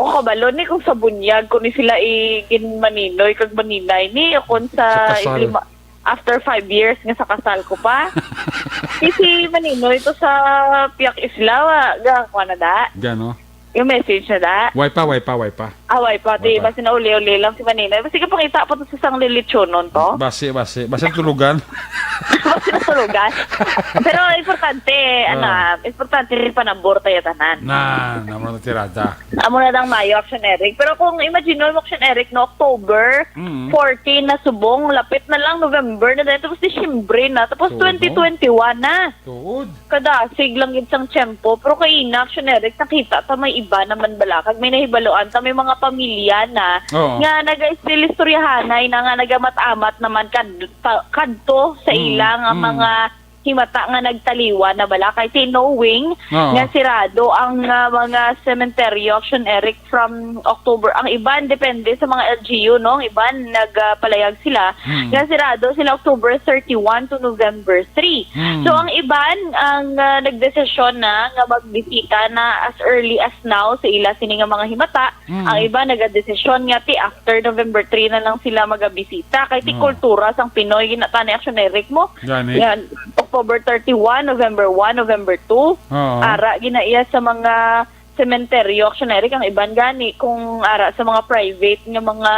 Ako kabalo ni kung sa bunyag ko ni sila i-, ginmaninoy kag maninay ni, o kung sa Sa kasal. lima, after five years nga sa kasal ko pa. Si, si Maninoy to sa Piak Isla, wa, ga, kuha na da. Gano? Yung message na da. Way pa, way pa, way pa. Away pa, di Way pa. ba sinauli-uli lang si Maninoy? Basta kapangita pa to sa sang lilichonon to. Basi, basi. Basi tulugan. Basta natulugan. Pero importante, Ah. ano, importante rin panabor tayo tanan. Na, naman ang tirada. Amo na lang mayo, Action Eric. Pero kung imagine mo, Action Eric, no, October Mm. fourteen na subong, lapit na lang November na dahil, tapos Disyembre na, tapos Tuod, no? twenty twenty-one na. Tuod. Kadasig lang gid sang tiyempo. Pero kay ina, Action Eric, nakita ta may iba naman bala. Kag may nahibaluan ta, may mga pamilya na Oo. nga naga-, still istoryahanay na nga nagamat-amat naman kad-, pa-, kadto sa Mm, ilang mm. mga himata nga nagtaliwan na bala. Kay ti knowing Oo. nga sirado ang, ah, mga sementeryo, Action Eric, from October. Ang iban, depende sa mga L G U, no? Ang iban, nagpalayag sila Mm. nga sirado sila October thirty-one to November three. Mm. So, ang iban, ang, ah, nagdesisyon na nga magbisita na as early as now sa ila sini nga mga himata. Mm. Ang iba nagadesisyon nga ti after November three na lang sila magabisita. Kay ti Mm. kultura sang Pinoy, ginatani, Action Eric, mo. Gani. Nga, October thirty-one, November one, November two. Oo. Ara, ginaiya sa mga sementeryo, Action Eric, ang iban gani. Kung ara sa mga private nga mga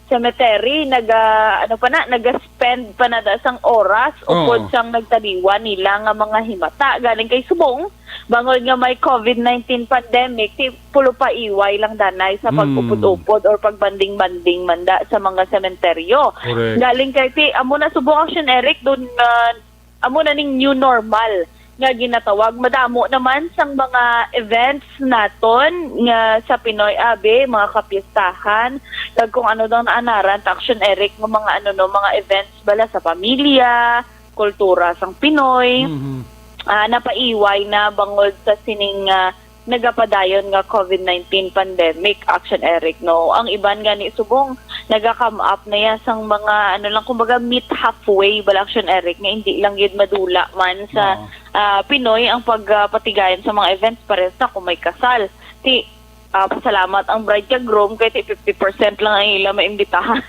cemetery, naga, ano pa na, naga-spend pa na da sang oras Oo. upod sang nagtaliwan nila nga mga himata. Galing kay subong, bangod nga may covid nineteen pandemic, ti pulo pa iway lang danay sa Mm. pag-upod-upod or pagbanding-banding man da sa mga sementeryo. Correct. Galing kay ti, amo na subong, Action Eric, dun, ah, amo na ning new normal nga ginatawag. Madamo naman sang mga events naton nga sa Pinoy, abi, mga kapistahan, kag kung ano daw naanaran ta, Action Eric, nga mga ano, no, mga events bala sa pamilya, kultura sang Pinoy, Mhm. ah, napaiway na bangod sa sining, ah, nagapadayon nga covid nineteen pandemic, Action Eric, no? Ang iban gani subong naga-come up na ya sang mga, ano lang, kumbaga, meet halfway bala, Action Eric, nga hindi lang gid madula man sa, Oo. ah, Pinoy ang pagpatigayon sa mga events, pares na kung may kasal. Ti, ah, pasalamat ang bride kag groom kay ti fifty percent lang ang ila maimbitahan.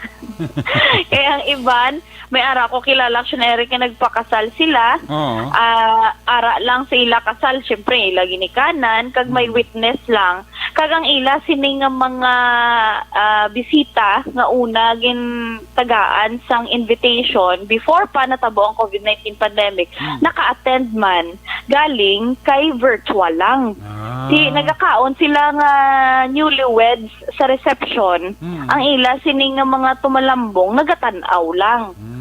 Kay ang iban, may ara ko kilala, Action Eric, nga nagpakasal sila. Oo. Ah, ara lang sa ila kasal, syempre, ila ginikanan, kag may Mm. witness lang. Kag ang ila sini nga mga, ah, bisita nga una gintagaan sang invitation before pa natabo ang covid nineteen pandemic, Mm. naka-attend man, galing kay virtual lang. Ah. Si, nagakaon sila nga newlyweds sa reception, Mm. ang ila sini nga mga tumalambong nagatan-aw lang. Mm.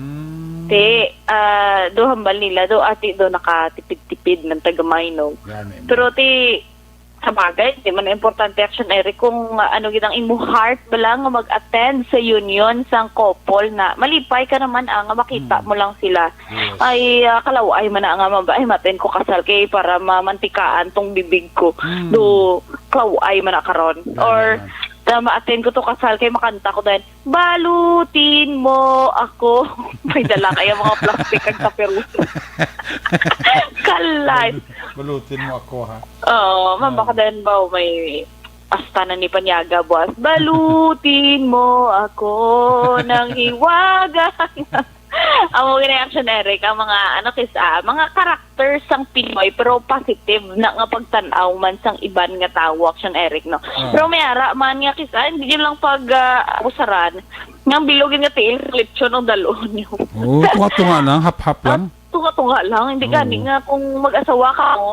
Ti, ah, do hambal nila do, ati do nakatipid-tipid man tagamay, no? Gani, Pero ti, sa bagay, di man importante, Action Eric, kung, ah, ano gid ang imo heart bala nga mag-attend sa union sang couple na malipay ka naman, ah, nga makita Hmm. mo lang sila. Yes. Ay, ah, kalaw-ay man na nga maba-, ay, maten ko kasal kay para mamantikaan tong bibig ko. Hmm. Do, kalaw-ay man na karon. Gani Or, man. Na ma-attend ko to kasal kay makanta ko dahil, "Balutin mo ako." May dala kaya mga plastic kag taperuso. Kalay. Balutin mo ako, ha? Oo, ma'am, Ah. baka dahil ba may pasta na ni Panyaga, boss. "Balutin mo ako ng hiwaga." Amo gani, Action Eric, ang mga, ano, kis-, ah, mga characters sang Pinoy, pero positive na nga pagtan-aw man sang iban nga tawo, Action Eric, no? Ah. Pero may ara man nga kis-, ah, hindi yun lang pag, ah, abusaran. Nga bilog nga tiil sa lechon ang dalon niyo. Oo, tunga-tunga lang, hap-hap lang. Ah, tunga-tunga lang. Hindi Oo. gani nga kung mag-asawa ka mo,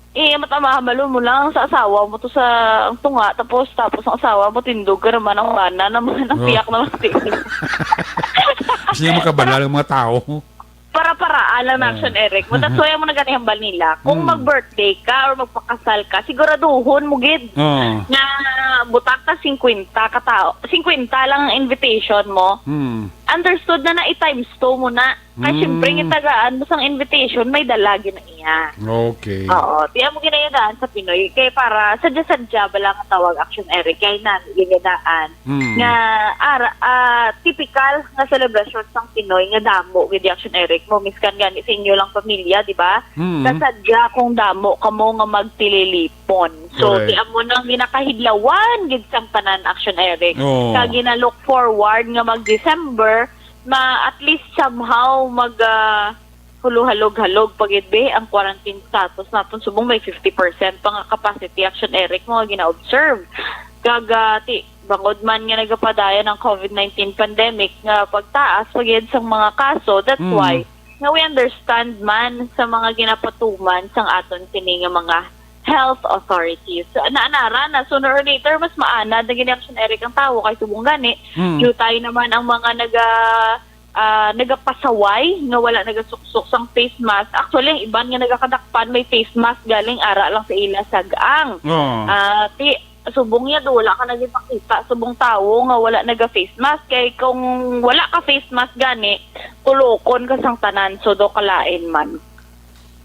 eh, matamahamalon mo lang sa asawa mo to sa ang tunga, tapos, tapos ang asawa mo, tindog ka naman, ang bana naman, ang Oo. piyak naman, tiil. Kasi niya makabalal ang mga tao. Para-paraan lang na, Ah. Action Eric. Mo, that's why mo naganihambal nila. Kung Hmm. mag-birthday ka or magpakasal ka, siguraduhon mo gid Oo. nga butak ka singkwenta ka tao. Singkwenta lang ang invitation mo. Hmm. understood na na i-times two mo na. Kay Mm. siyempre, yung tagaan mo sang invitation, may dala gid na iya. Okay. Oo, di amo ginayadaan sa Pinoy. Kay para sadya-sadya ba lang ang tawag, Action Eric, kay na ginayadaan Mm. nga ara, ah, typical nga celebration sang Pinoy nga damo gid, Action Eric, mo miskan gani sa inyo lang pamilya, di ba? Mm. Kasadya kung damo kamo nga magtililipon. So, Correct. Di amo nang ginakahidlawan gid sang tanan, Action Eric. Oo. Kag gina-look forward nga mag-December, ma-, at least somehow mag, ah, huluhalog-halog pa gid, be, ang quarantine status naton. Subong may fifty percent pa nga capacity, Action Eric, mo nga gina-observe. Kag, ah, ti, bangod man nga nagapadayon ang covid nineteen pandemic nga pagtaas pa gid sang mga kaso, that's Mm. why nga we understand man sa mga ginapatuman sang aton sini nga mga health authorities. Na, nara na, sooner or later, mas maanad na gid, Action Eric, ang tawo kay subong gani, Mm. diutay naman ang mga naga, ah, nagapasaway nga wala nagasuksok sang face mask. Actually, ang iban nga nagakadakpan may face mask galing ara lang sa ila sag-ang. Oo. Ah, ti, subong niya do, wala ka nagipakita subong tawo nga wala naga-face mask. Kay kung wala ka face mask gani, tulokon ka sang tanan, so do kalain man.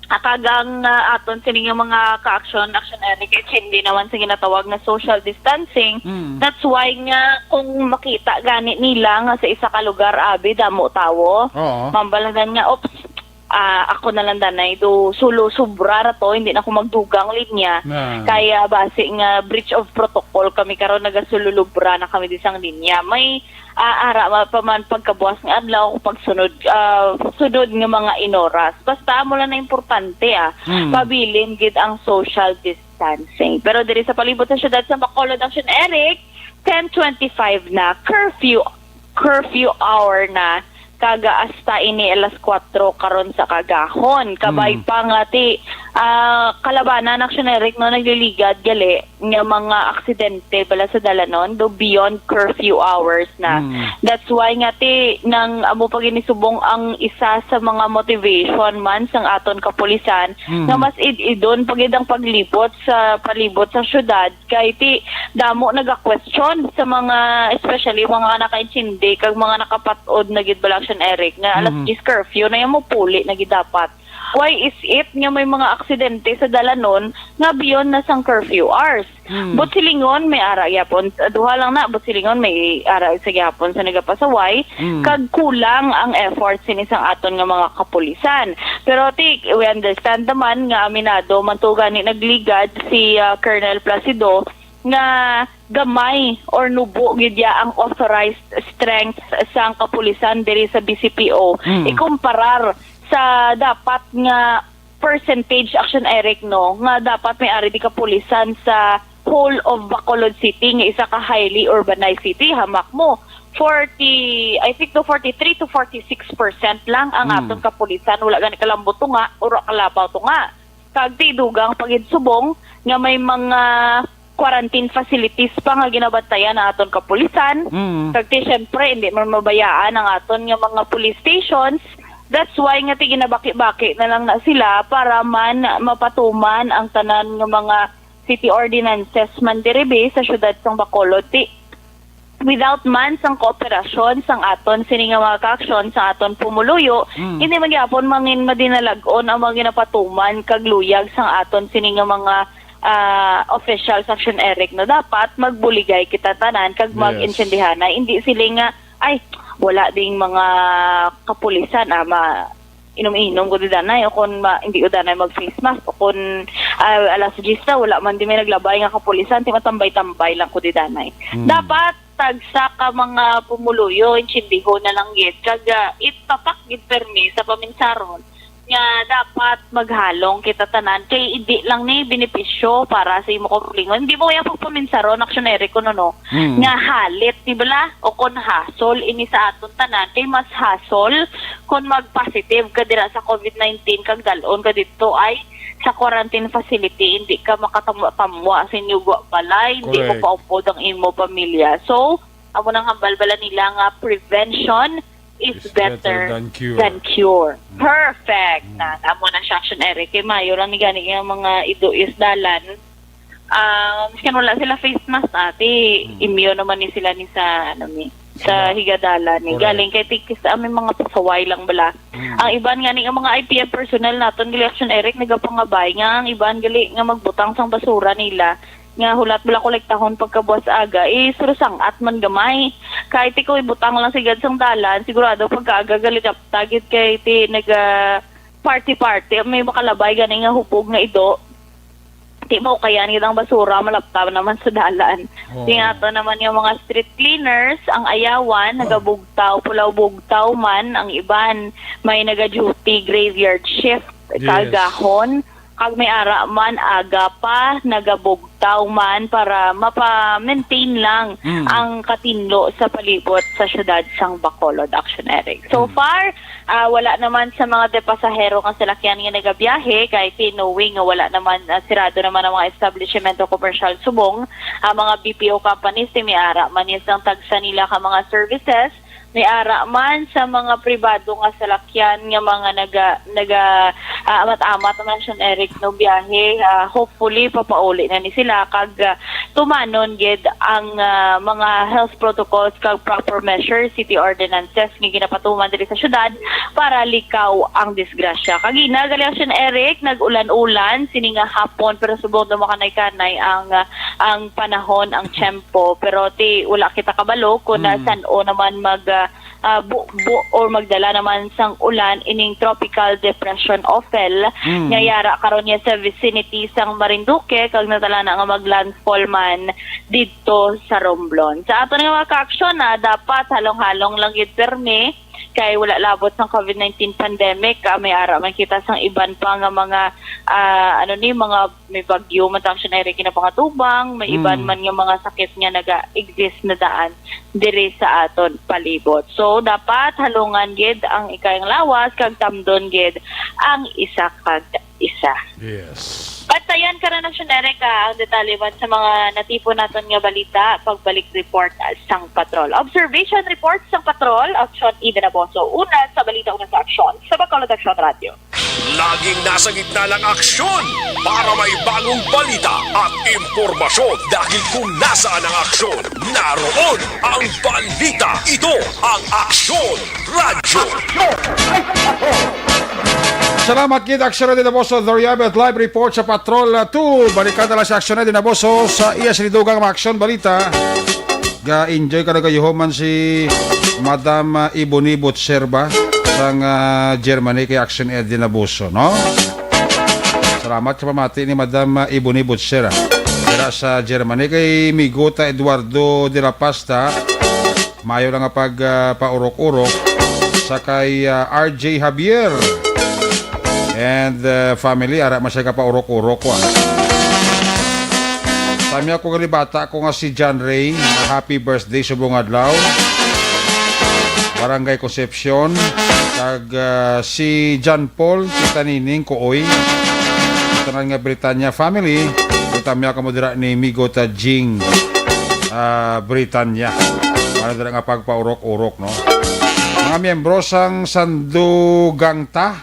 Kag ang, ah, aton sini nga mga ka-action, Action Eric, kay hindi naman sa ginatawag nga social distancing. Mm. That's why nga kung makita gani nila nga sa isa ka lugar, abi, damo tawo, Oo. mambalagan nga, "Oops, ah, ako na lang danay, do sulo, sobra ra to, hindi na ako magdugang linya." Na. Kaya basi nga breach of protocol kami karon, nagasululubra na kami di sang linya. May, ah, ara ma-, pa man pagkabuas nga adlaw, pagsunod, ah, sunod nga mga inoras. Basta amo lang na importante, ah, Mm. pabilin gid ang social distancing. Pero diri sa palibot sa siyudad sa Bacolod, Action Eric, ten twenty-five na, curfew, curfew hour na, kaga hasta ini alas kuwatro karon sa kagahon. Kabay Mm. pa nga ti, ah, kalabanan, Action Eric, no, nagliligad gali nga mga aksidente bala sa dalanon do beyond curfew hours na. Mm. That's why nga ti nang amo pa gini subong ang isa sa mga motivation man sang aton kapulisan Mm. nga mas id-idon pa gid ang paglibot sa palibot sa syudad kay ti damo naga-question sa mga, especially mga nakaintindi kag mga nakapat-od na gid bala, Action Eric, nga alas Mm. diyes curfew na yung mupuli na gid dapat. Why is it nga may mga aksidente sa dalanon nga beyond na sang curfew hours? Mm. But silingon, may ara gyapon, duha lang na, but silingon, may ara sa gyapon sa nagapasaway, Mm. kag kulang ang effort sini sang aton nga mga kapulisan. Pero ti, we understand naman nga aminado man to gani nagligad si, ah, Colonel Placido nga gamay or nubo gid ya ang authorized strength sang kapulisan diri sa B C P O Mm. ikumparar sa dapat nga percentage, Action Eric, no, nga dapat may ari di kapulisan sa whole of Bacolod City, nga isa ka highly urbanized city. Hamak mo, forty, I think, to forty-three to forty-six percent lang ang Mm. aton kapulisan. Wala gani kalambot to nga, ura kalabaw to nga. Kag ti dugang pa gid subong nga may mga quarantine facilities pa nga ginabantayan ang aton kapulisan. Mm. Kag ti, syempre, hindi man mabayaan ang aton nga mga police stations. That's why nga ti ginabaki-baki na lang na sila para man mapatuman ang tanan nga mga city ordinances man diri bi sa syudad sang Bacolod. Ti, without man sang kooperasyon sang aton sini nga mga kaaksyon sa aton pumuluyo, Mm. hindi man gyapon mangin madinalag-on ang mga ginapatuman kag luyag sang aton sini nga mga, ah, official sa Action Eric, no? Dapat magbuligay kita tanan kag Yes. mag-intindihanay. Hindi sila nga, "Ay, wala ding mga kapulisan, ah, ma-, inom-inom ko di danay, o kon ma-, hindi ko danay mag-face mask, o kon, ah, alas diyes na, wala man di may naglabay nga kapulisan, ti matambay-tambay lang ko di danay." Mm. Dapat tagsa ka mga pumuluyo, intindihon na lang gid, kag, ah, ipapak gid permi sa paminsaron nga dapat maghalong kita tanan, kay hindi lang ni benepisyo para sa imo kaugalingon. Hindi mo kaya pagpaminsaron, Action Eric, kuno, no, Mm. nga halit, di bala? O kon hasol ini sa aton tanan, kay mas hasol kon mag-positive ka dira sa covid nineteen kag dal-on ka didto ay sa quarantine facility, hindi ka makatamwa-tamwa sa inyo gwa-, balay, hindi Correct. mapaupod ang imo pamilya. So, amo nang hambal bala nila nga prevention is Is better better than cure. than cure. Mm. Perfect. Mm. Na, amo na siya, Action Eric. Kay mayo lang ni gani nga mga ido is dalan. Ah, miskan wala sila face mask, ate, Mm. immune naman ni sila ni sa, ano, ni, sa Sila. Higadalan ni. Correct. Galing kay tikis, ah, may mga pasaway lang bala. Mm. Ang iban nga ni, ang mga I P M personnel naton, gali, Action Eric, nagapangabay nga ang iban gali nga magbutang sang basura nila, nga hulat bala kolektahon pagkabuas aga, eh, surusangat man gamay. Kay ti kung ibutang lang sigad sang dalan, sigurado pagkaaga gali, tagit kay ti naga party-party, may makalabay gani nga hubog nga ido. Di mo kayan gid ang basura, malapta naman sa dalan. Oo. Di nga to naman yung mga street cleaners, ang ayawan, nagabugtaw, pulaw bugtaw man, ang iban, may naga-duty graveyard shift, Yes. kaagahon, kag may ara man, aga pa, nagabugtaw man para mapa-maintain lang Mm. ang katinlo sa palibot sa siyudad sang Bacolod, Action Eric. So Mm. far, Ah, wala naman sa mga de pasahero nga salakyan nga nagabiyahe, kay ti knowing nga wala naman, ah, sirado naman ang mga establishmento komersyal subong ang mga B P O companies, ti may ara man niya sang tagsa nila ka mga services, may ara man sa mga pribado nga salakyan nga mga naga, naga, ah, amat-amat naman siya, Eric, no, biyahe. Ah, hopefully, papauli na ni sila kag, ah, tumanon gid ang, ah, mga health protocols kag proper measures, city ordinances nga ginapatuman diri sa syudad para likaw ang disgrasya. Kagina, gali, Action Eric, nag-ulan-ulan sini nga hapon, pero subong daw makanay-kanay ang, ah, ang panahon, ang tiyempo. Pero ti wala kita kabalo kung na Mm. san-o naman mag, ah, ah, bu-, bu-, or magdala naman sang ulan ining Tropical Depression Ophel Mm. nga yara karon niya sa vicinity sang Marinduque kag natala na nga maglandfall man didto sa Romblon. Sa aton nga mga kaaksyon, ah, dapat halong-halong lang gid pirmi kay wala labot sang COVID nineteen pandemic, ah, may ara man kita sang iban pa nga mga, ah, ano ni, mga may bagyo man ta, Action Eric, nga pangatubang, may iban Mm. man nga mga sakit nga naga-exist na daan diri sa aton palibot. So, dapat halungan gid ang ikayang lawas kag tamdon gid ang isa kag isa. Yes. Bantayan ka na, Action Eric, ah, ang detalye man sa mga natipon naton nga balita, pagbalik report sang patrol. Observation report sang patrol, Action Eden Aboso. Una sa balita, una sa aksyon, sa Bacolod Action Radio. Laging nasa gitna ng aksyon para may bagong balita at impormasyon, dahil kung nasaan ang aksyon, naroon ang balita. Ito ang Aksyon Radyo. Salamat gid, Aksyon Radyo Daboso, Doriabe, at live report sa Patrol, uh, two. Balikan na lang si Aksyon Radyo Daboso sa iya sinidugang mga aksyon balita. Ga-enjoy ka na kayuho man si Madam, ah, Ebony Butcher ba? Sang, ah, Germany kay Action Eddie Nabuso, no? Salamat sa pamati ni Madam, ah, Ebony Butcher, ah. Dira sa Germany kay Migota Eduardo de la Paz ta. Mayo lang nga pag, ah, paurok-urok sa kay, ah, R J Javier and, ah, family, ara man siya ka paurok-urok ko, ah. Tamya ko gali bata ko nga si John Ray, happy birthday subong adlaw. Barangay Concepcion, kag, ah, si John Paul, kita nining Kuoy. Tanan nga Britanya family, tamya kamo dira ni Migo Tajing, ah, Britanya. Para dira nga pagpaurok-urok, no? Mga miyembro sang Sandugang Ta,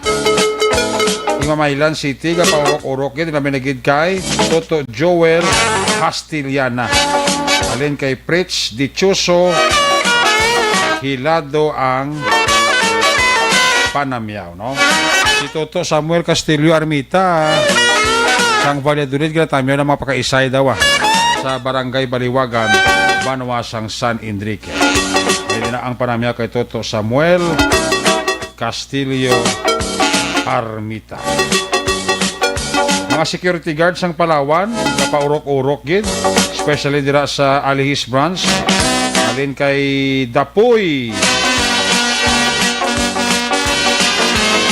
Imamaylan City, gapaurok-urok gid, labi na gid kay Toto Joel Castillana. Alin kay Fritz Dichoso, Hilado ang panamyaw, no? Si Toto Samuel Castillo Armita, sang Valladolid, ginatamyaw ng mga pakaisay daw, ah, sa Barangay Baliwagan, Banwa sang San Enrique. Pwede na ang panamyaw kay Toto Samuel Castillo Armita. Mga security guard sang Palawan, napaurok-urok gid, especially dira sa Alihis Branch. Alin kay Dapoy.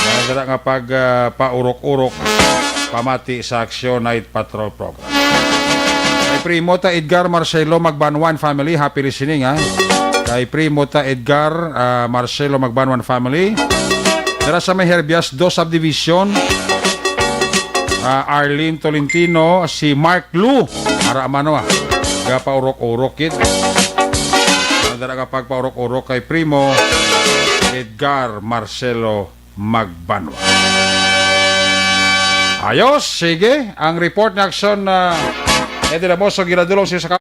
Mga dira nga pag, ah, paurok-urok, pamati sa Aksyon Night Patrol Program. Kay Primo ta Edgar Marcelo Magbanwan family, happy listening, ha. Kay Primo ta Edgar, ah, Marcelo Magbanwan family. Dira sa may Herbias two Subdivision, ah, Arlene Tolentino, si Mark Lu, ara man, ah, gapaurok-urok gid. Dira nga pagpaurok-urok kay Primo Edgar Marcelo Magbanwa. Ayos, sige. Ang report ni Aksyon, ah, Eddie Lamoso, ginadulong siya sa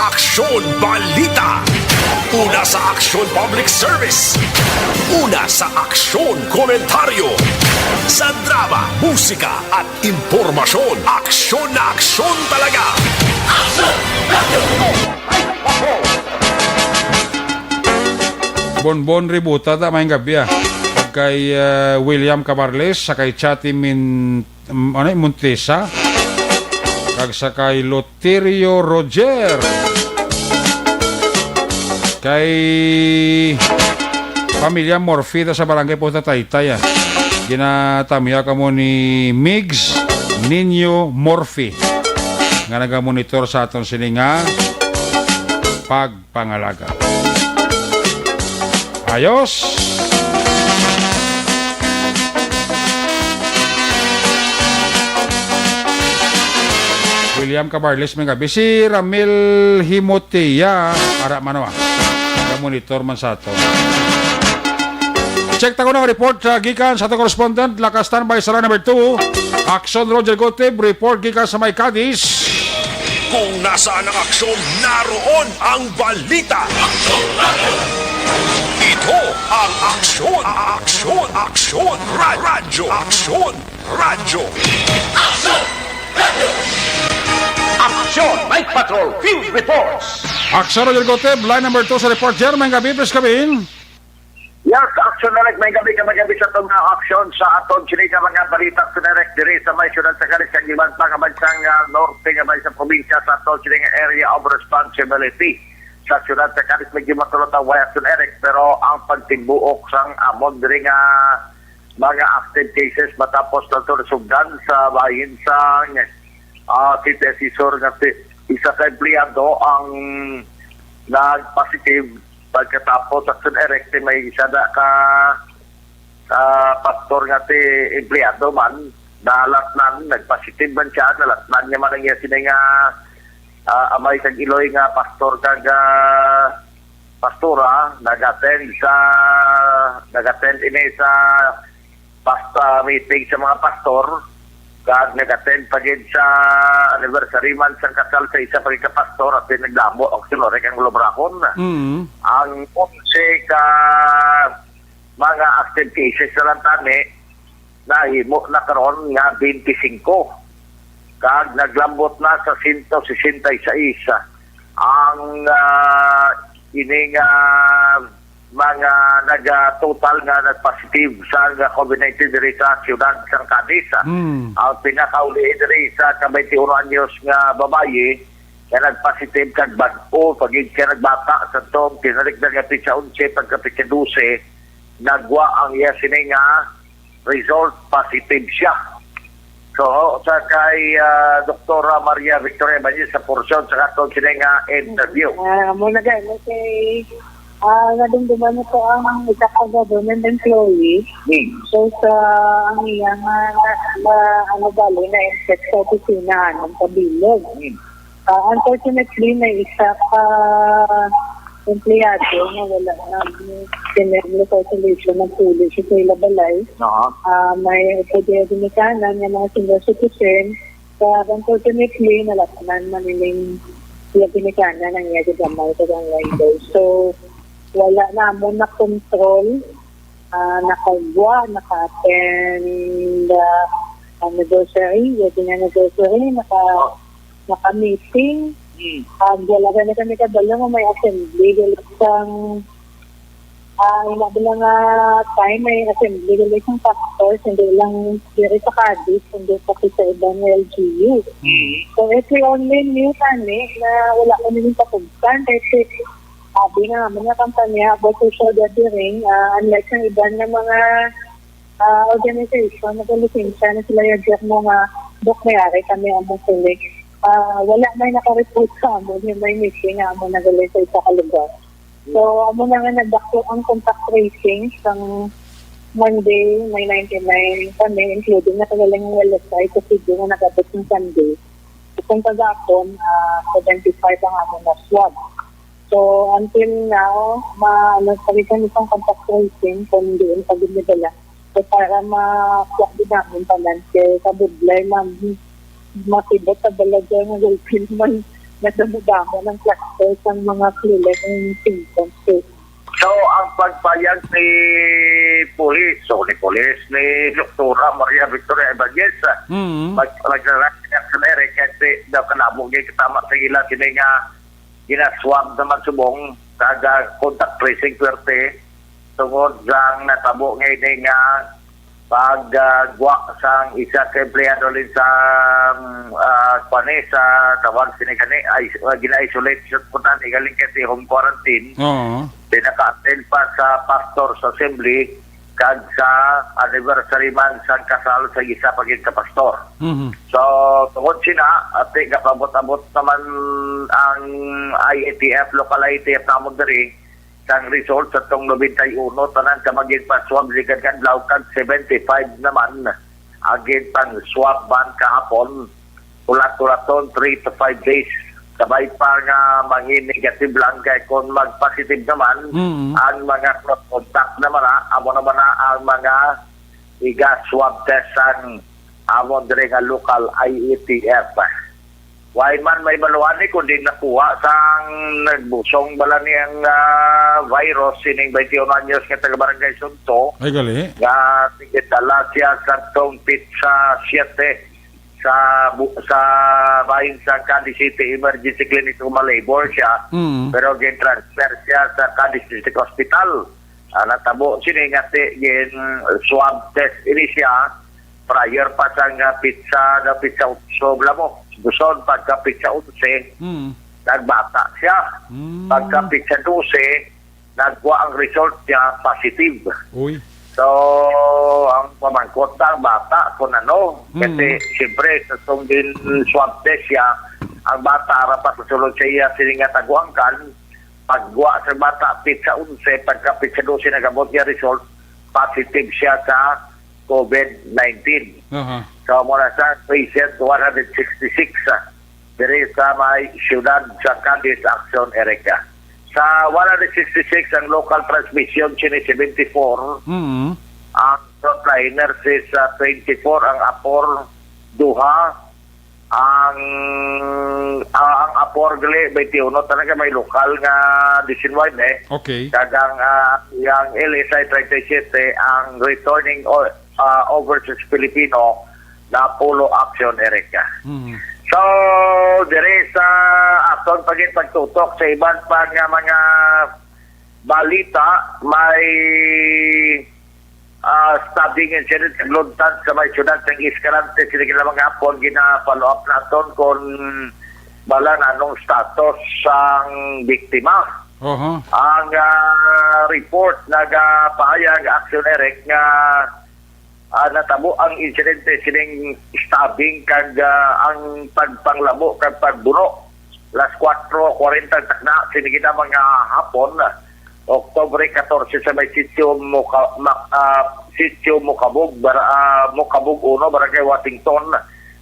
Aksyon Balita. Una sa Aksyon Public Service. Una sa Aksyon Komentaryo. Sa drama, musika at impormasyon, aksyon na aksyon talaga. Bonbon Ributa, ta, maayong gabi, ah. Kay, ah, William Cabarles, sa kay Chatty Min-, um, ano, Montesa, kag sa kay Loterio Roger. Kay pamilya Morphy, ta, sa barangay Punta Taytay, ah. Ginatamya kamo ni Migs Niño Morphy, nga nagamonitor sa aton sini nga pagpangalaga. Ayos! William Cabarles, may gabi. Si Ramil Himotea, ara man, ah. Nagamonitor man sa ato. Check ta ko ng report, ah, gikan sa ato correspondent. Naka-standby sa line number two. Aksyon Roger Gotib, report gikan sa may Cadiz. Kung nasaan ang aksyon, naroon ang balita. Ito ang Aksyon, Aksyon, Aksyon, Ra-, Radyo, Aksyon, Radyo. Aksyon Night Patrol Field Reports. Aksyon Roger Gotib, line number two sa report. Jer, may gabi, please come in. Yes, Aksyon Direct, may gabi ka, may gabi sa itong, ah, aksyon sa aton sini nga mga balita, Aksyon Direct, diri sa may siyudad sa Cadiz, kag iban pa nga may sang, ah, norte nga may sa probinsya sa aton sini nga area of responsibility. Sa siyudad sa Cadiz, medyo matulog ang way, Aksyon Direct, pero ang pagtigbuok sang amon diri nga mga active cases matapos na ito nasugdan sa bahin sang, ah, city assessor nga si, isa ka empleyado ang nag-positive. Pagkatapos, Aksyon Direct, may isa na ka, ah, pastor nga si empleyado man, nalatnan, nagpositive man siya, nalatnan niya man ang iya sini nga, ah, amay kag iloy nga pastor kag, ah, pastora, nag-attend sa, nag-attend ini sa pasta meeting sa mga pastor, kag nag-attend pa gid sa anniversary man sang kasal sa isa pa gid ka pastor, at nagdamo ang sinurek ang lubrahon. Mm. Ang onse ka mga active cases na lang tani, nahimo na karon nga twenty-five. Kag naglambot na sa sento sesenta y seis ang, ah, ini nga mga naga-total nga nagpositive sa nga covid nineteen diri sa siyudad sang Cadiz. Mm. Ang pinakauli diri sa ka twenty-one anyos nga babayi nga nagpositive kag bag-o pa gid siya nagbata sa tong tinalikdan nga petsa onse pagka petsa dose, nagwa ang iya sini nga result, positive siya. So, sa kay, ah, Doktora Maria Victoria Ibanez sa porsyon sa aton sini nga interview. Ah, amo na gani kay, ah, nadumduman na to ang isa ka government employee. Hmm. So, sa ang iya nga, na, na, ano, bali, na-infect sa opisina, anong kabilog. Hmm. Ah, unfortunately, may isa ka empleyado nga wala na tinirlo sa isolation ng pulis sa ila balay. Aha. Ah, may upod niya ginikanan nga mga senior citizen. Kag unfortunately, nalatnan man ining iya ginikanan ang iya gigamay sa ang window. So, wala namon na control. Ah, nakagwa, naka-attend, ah, anniversary, wedding anniversary, naka, naka-meeting. Mm. Ah, wala gani kami kabalo nga may assembly, dili sang, ah, ina ba nga time may assembly, dili sang pastors, hindi lang diri sa Cadiz, hindi pa sa ibang L G U. Mm. So, if we only knew tani na wala kami ning kapugtan, kay si Abi nga, mga kampanya about social gathering, ah, unlike sa iban nga mga, ah, organization, nagalisensya na sila yung mo nga, "Dok, may ari kami among select." Ah, wala may nakareport sa amon yung may meeting nga amon nagaling sa isa ka lugar. So, amo na nga nagdako ang contact tracing sang Monday, may ninety-nine kami, including na kagaling ng L S I sa Cebu nga nag-abot ng Sunday. Kung kagapon, ah, seventy-five ang amon na swab. So, until now, ma-, ano, pa rin kami pang contact tracing kung diin pa gid nila. So, para ma-swab din namin tanan, kay kabudlay, ma'am, makibot sa balagay nga gulpin man. Nagdamo-damo ng cluster sa mga flu-like ang symptoms, sir. So, ang pagpayag ni Pulis, o ni Pulis, ni Doktora Maria Victoria Ibanez, ah, Mm. mag-, magdala siya sa Eric kasi daw kalabo gyud katama sa ila sini nga ginaswab naman subong, kag contact tracing puwerte, tungod sang natabo nga ini nga pag, ah, gwa sang isa ka empleyado lin sa, ah, kuan ni, sa tawag sini gani, ay, ah, gina-isolate sa kuan ni, galing kasi home quarantine. Oo. Pinaka-attend pa sa Pastors Assembly kag sa anniversary man sang kasal sa isa pa gid ka pastor. Mhm. So, tungod sina, ati, gapabot-abot naman ang I A T F, local I A T F namon diri, sang result sa tong nobenta y uno, tanan ka magin pa-swab sa kadlaw, kag seventy-five naman ang ginpang-swab man kahapon. Ulat-ulaton, three to five days. Sabay pa nga mangin negative lang kay kung mag-positive naman, Mm. ang mga close contact naman na, amo naman na ang mga iga-swab test sang amo diri nga local I A T F. Way man may baluan ni kundi nakuha sang nagbusong bala ni ang, ah, virus sining twenty-one anyos nga taga Barangay Sunto Ay, gali. nga tigdala siya sa tong pitsa siyete sa bu-, sa bahin sa Cadiz City Emergency Clinic kung malabor siya, Mm. pero gin-transfer siya sa Cadiz District Hospital. Ah, natabo sini nga ti-, gin swab test ini siya prior pa sa nga pitsa, na pitsa otso bala mo. Buson pagka pitsa onse, Mm. nagbata siya. Mm. Pagka pitsa dose, nagwa ang result niya positive. Uy. So, ang pamangkot na ang bata kung ano, kasi Mm. siyempre, sa itong din swab test siya, ang bata ara pa sa sulod sa iya, sini nga taguangkan, pagwa sa bata, pitsa onse, pagka pitsa dose nagabot niya result, positive siya sa COVID nineteen. Aha. So, muna sa patient one hundred sixty-six, ah, diri sa may siyudad sa Cadiz Action Area. Sa one hundred sixty-six, ang local transmission sini seventy-four, Mm. ang frontliners is, ah, twenty-four, ang apor duha, ang, ah, ang apor gali twenty-one, talaga may lokal nga diecinuebe. Okay. Kag ang, ah, ang L S I thirty-seven, ang returning o, ah, overseas Filipino na pulo Action Erica. Mm. So, diri sa aton pa gid pagtutok sa iban pa nga mga balita, may, ah, stabbing incident sa Gluntan sa may siyudad sang Escalante, sini nga mga hapon, gina-follow up naton kung bala na anong status sang biktima. Oho. Ang, ah, report nagapahayag, Action Eric, nga, ah, natabo ang insidente sining stabbing kag, ah, ang pagpanglabo kag pagbuno. Las kuwatro kuwarenta takna sini gid ang mga hapon, Oktubre katorse, sa may Sitio Muka-, Ma-, ah, Sitio Mukabog, Bar-, ah, Mukabog uno, Barangay Washington,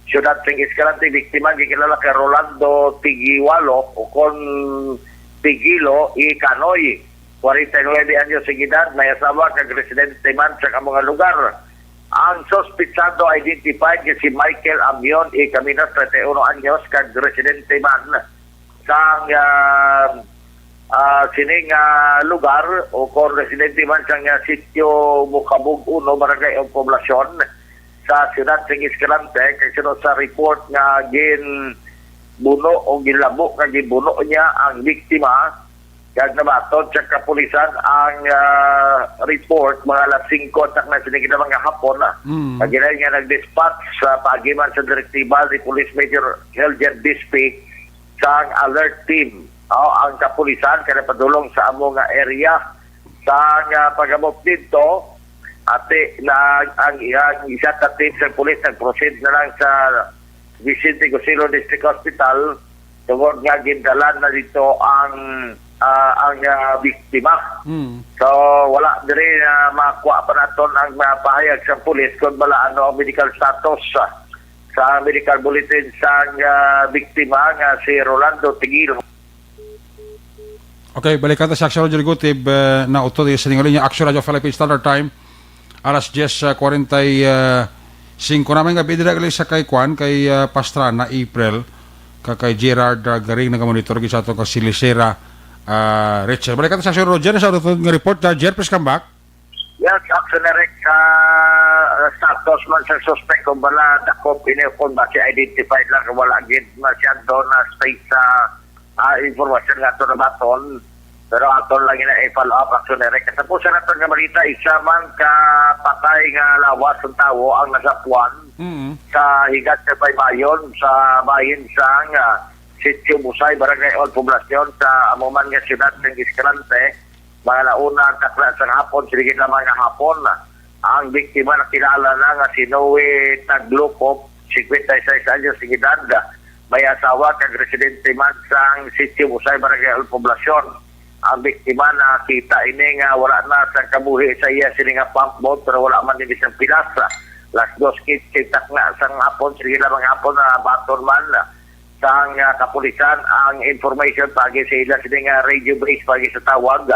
siyudad sing Escalante. Biktima gikilala kay Rolando Tigualo o kon Tigilo Ikanoy, kwarenta y nuebe anyos ang edad, may asawa kag residente man sa amo nga lugar. Ang suspitsado identified nga si Michael Amion E. Caminos, treinta y uno anyos, kag residente man sang, ah, ah, sining, ah, lugar, o kung residente man sang, ah, Sitio Mukabog uno, Barangay o Poblacion, sa siyudad sing Escalante, kay suno sa report nga ginbuno o ginlabo nga ginbuno niya ang biktima, kag nabaton sa kapulisan ang, ah, report mga alas singko takna sini gid nga hapon, ah. Mm. Kag ginay nga nag-dispatch sa paagiman sa direktiba ni Police Major Helger Bispe sang alert team. Oh, ang kapulisan kay napadulong sa amo nga area sa nga pag-abot didto, ati na ang, ang isa ka team sa pulis nag-proceed na lang sa Vicente Gusillo District Hospital tungod nga gindalan na dito ang, ah, ang, ah, biktima. Mm. So, wala diri na makuha pa naton ang, ah, pahayag sa pulis kung bala ano ang medical status, ah, sa medical bulletin sang, ah, biktima nga si Rolando Tigil. Okay, balikan ta si Action Roger Gutib, eh, na uto sa sining linya. Action Radyo Philippine Standard Time, alas diyes, ah, kwarenta y singko naman nga bidira gali sa kay Kwan, kay, ah, Pastrana, April. ka kay Gerard, ah, Garing, nagamonitor gid sa ato ka si Lisera, ah, Richard. Balik ka sa Sir Roger, sa ato nga report, ah, Jer, please come back. Yes, Action Eric, sa, uh, status man sa suspect kung bala dakop ini o kung basi identified lang, wala gid masyado na space sa, ah, informasyon nga ato nabaton. Pero ato lang ina i-follow up, Action Eric. Sa pusa naton nga balita, isa man ka patay nga lawas ang tawo ang nasapuan Mm. sa Higas sa Baybayon sa bahin sang, ah, Sitio Busay, Barangay Old Poblacion sa amo man nga siyudad ng Escalante. Mga nauna ang takna sang hapon, sige na mga hapon. Ang biktima nakilala na nga si Noe Taglukop, singkwenta y seis anyos ng edad. May asawa kag residente man sang Sitio Busay, Barangay Old Poblacion. Ang biktima nakita ini nga wala na sa kabuhi sa iya sini nga pump boat, pero wala man ini sang pilas. Las dos quince takna sang hapon, sige na mga hapon na baton man sang, ah, kapulisan ang information pagi sa ila sini nga radio base pagi sa tawag.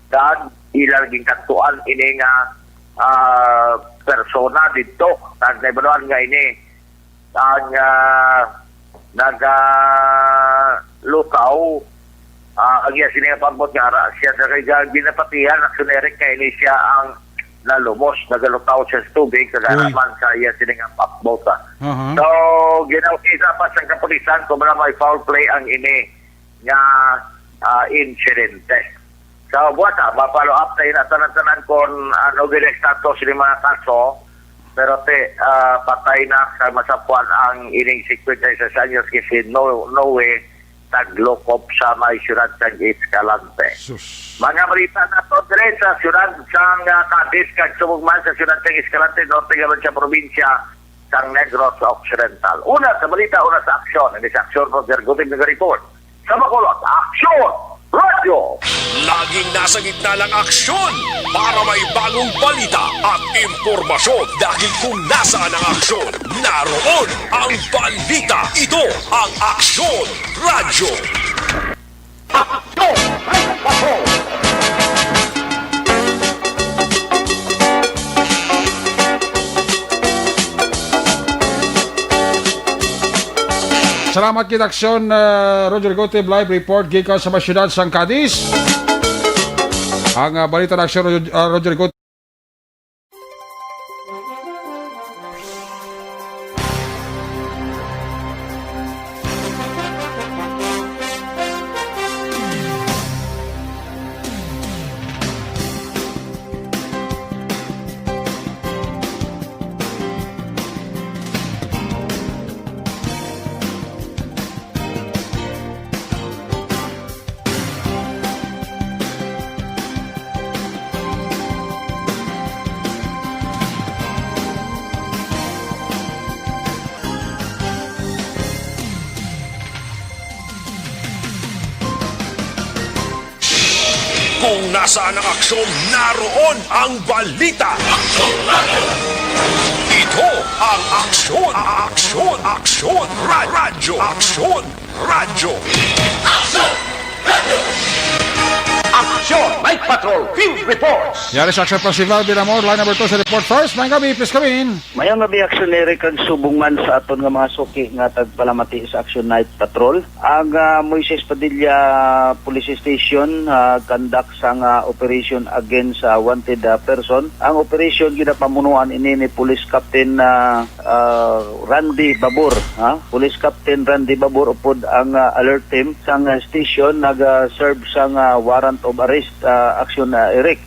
Kag ila ginkantuan ini nga, ah, persona didto. Kag naibaluan nga ini ang, ah, nagalutaw, ah, ang iya sini nga pambot nga ara siya sa kay ginapatihan, Action Eric, kay ini siya ang nalumos, nagalutaw siya sa tubig, kag Uy. Araman sa iya sini nga pambot, ah. Aha. So, ginaukisa pa sa kapulisan kung may foul play ang ini nga, ah, insidente. So, buwas, ah, ma-follow up tayo na tanan-tanan kung ano gid ang status ni mga kaso, pero te, ah, patay na sa masapuan ang ining singkwenta y seis anyos nga si No-, Noe Taglokop sa may siyudad sang Escalante. Sus. Mga balita nato dire sa siyudad sang, ah, Cadiz kag subong man sa siyudad sang Escalante, norte gabon sa probinsya sang Negros Occidental. Una sa balita, una sa aksyon. Ini sa aksyon, Roger Guting nag-report. Sa Bacolod, Aksyon Radyo. Laging nasa gitna ng aksyon para may bagong balita at impormasyon. Dahil kung nasaan ang aksyon, naroon ang balita. Ito ang Aksyon Radyo. Aksyon Radyo. Salamat gid, Aksyon, uh, Roger Gote, live report gikan sa may siyudad sang Cadiz. Ang, uh, balita na, Aksyon, Roger, uh, Roger Gote. Kung nasaan ang aksyon, naroon ang balita. Ito ang Aksyon, Aksyon, Aksyon, Ra-, Radyo, Aksyon, Radyo. Aksyon Night Patrol Field Reports. Yari sa Aksyon Festival, Bilamor, line number two sa report first. May gabi, please come in. Mayong gabi, Aksyon Eric, kag subong man sa aton nga mga suki nga tagpalamati sa Action Night Patrol. Ang, ah, Moises Padilla Police Station, ah, conduct sang, ah, operation against, ah, wanted, ah, person. Ang operation ginapamunuan ini ni Police Captain, ah, ah, Randy Babor, ha? Police Captain Randy Babor upod ang, ah, alert team sang, ah, station naga-serve sang, ah, warrant of arrest, ah, Action, ah, Eric.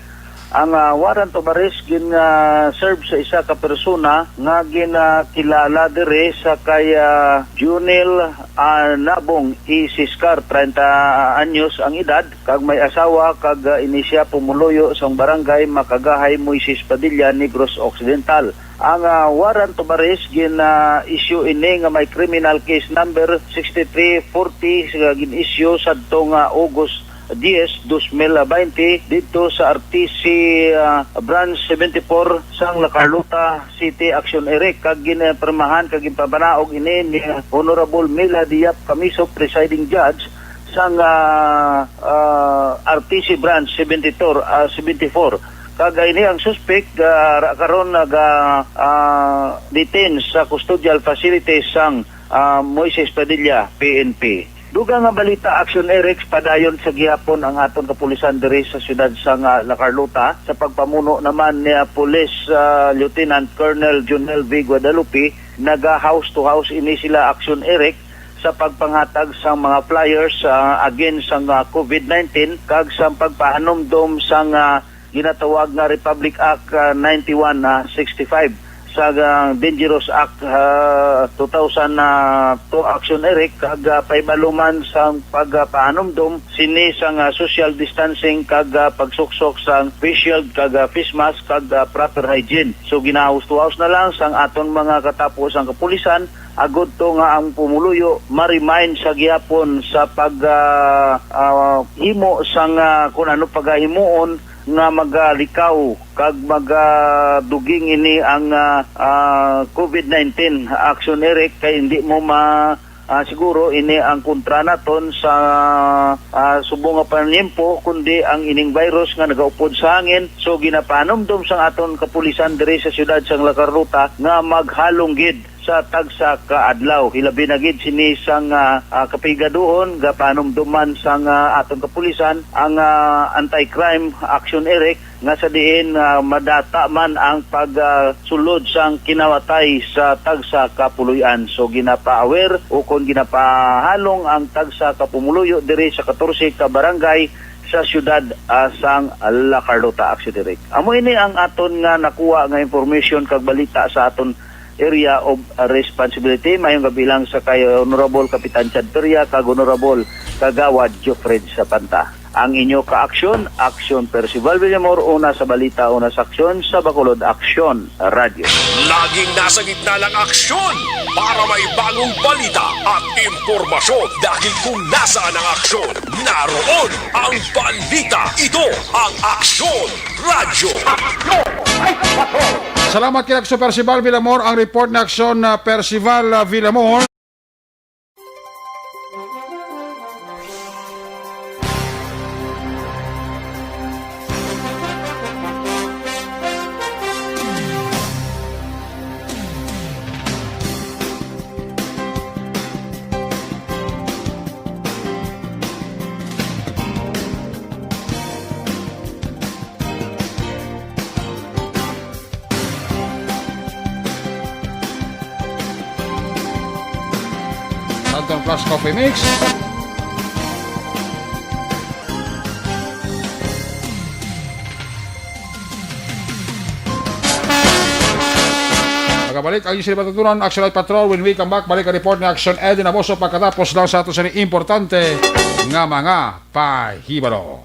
Ang, ah, warrant of arrest gin, ah, serve sa isa ka persona nga ginakilala diri sa kay, ah, Junel, ah, Nabong E. Siscar, treinta anyos ang edad, kag may asawa, kag, ah, ini siya pumuluyo sa barangay Makagahay, Moises Padilla, Negros Occidental. Ang, ah, warrant of arrest gin, ah, issue ini nga may criminal case number sixty-three forty nga gin-issue sadto nga August diyes, dos mil baynte, didto sa R T C, ah, Branch seventy-four sang La Carlota City, Action Eric, kag ginpirmahan kag ginpabanaog ini ni Honorable Mila Diap Camiso, Presiding Judge sang, ah, ah, R T C Branch seventy-two, ah, seventy-four. Kag ini ang suspek, ah, ra-, karon naga, ah, detain sa custodial facility sang Ah, Moises Padilla, P N P. Dugang nga balita, Action Eric, padayon sa gihapon ang aton kapulisan diri sa siyudad sang, ah, La Carlota sa pagpamuno naman ni, ah, Police, ah, Lieutenant Colonel Junel V Guadalupe. Naga house to house ini sila, Action Eric, sa pagpanghatag sang mga flyers, ah, against sang, ah, COVID nineteen kag sa pagpahanumdom sang, ah, ginatawag nga Republic Act, ah, ninety-one, ah, sixty-five, sa, ah, Dangerous Act, ah, two thousand two, Action Eric, kag, ah, pahibalo man sang pagpahanumdom sini sang, ah, social distancing kag, ah, pagsuksok sang face shield kag, ah, face mask kag, ah, proper hygiene. So, ginahaus-tuhaus na lang sang aton mga katapo sang kapulisan, agud to nga ang pumuluyo ma-remind sa gihapon sa pag, ah, ah, himo sang, ah, kun ano pagahimuon nga magalikaw kag magaduging ini ang, ah, ah, COVID nineteen, Action Eric, kay hindi mo ma-, ah, siguro ini ang kontra naton sa, ah, subong nga panimpo, kundi ang ining virus nga nagaupod sa hangin. So, ginapanumdom sang aton kapulisan diri sa siyudad sang La Carlota nga maghalong gid sa tagsa ka adlaw. Hilabi na gid sini sang, ah, ah, kapigaduhon, gapanumduman sang, ah, aton kapulisan ang, ah, anti-crime, Action Eric, nga sa diin, ah, madata man ang pag, ah, sulod sang kinawatay sa tagsa ka puloy-an. So, ginapa-aware o kon ginapahalong ang tagsa ka pumuluyo diri sa katorse ka barangay sa siyudad, ah, sang La Carlota, Action Eric. Amo ini ang aton nga nakuha nga information kag balita sa aton area of responsibility. Mayong gabi lang sa kay Honorable Kapitan Chad Peria kag Honorable Kagawad Jofred Sapanta. Ang inyo ka-aksyon, Aksyon Percival Villamor, una sa balita, una sa aksyon, sa Bacolod Aksyon Radyo. Laging nasa gitna ng aksyon para may bagong balita at impormasyon. Dahil kung nasaan ang aksyon, naroon ang balita. Ito ang Aksyon Radyo. Salamat kay Aksyon Percival Villamor. Ang report ni Aksyon, ah, Percival, ah, Villamor. Dalton Plus Coffee Mix. Magabalik ang inyong sinipatutunan, Action Light Patrol. When we come back, balik ang report ni Action Eddie Naboso pagkatapos lang sa ato sa importante nga mga pahibalo.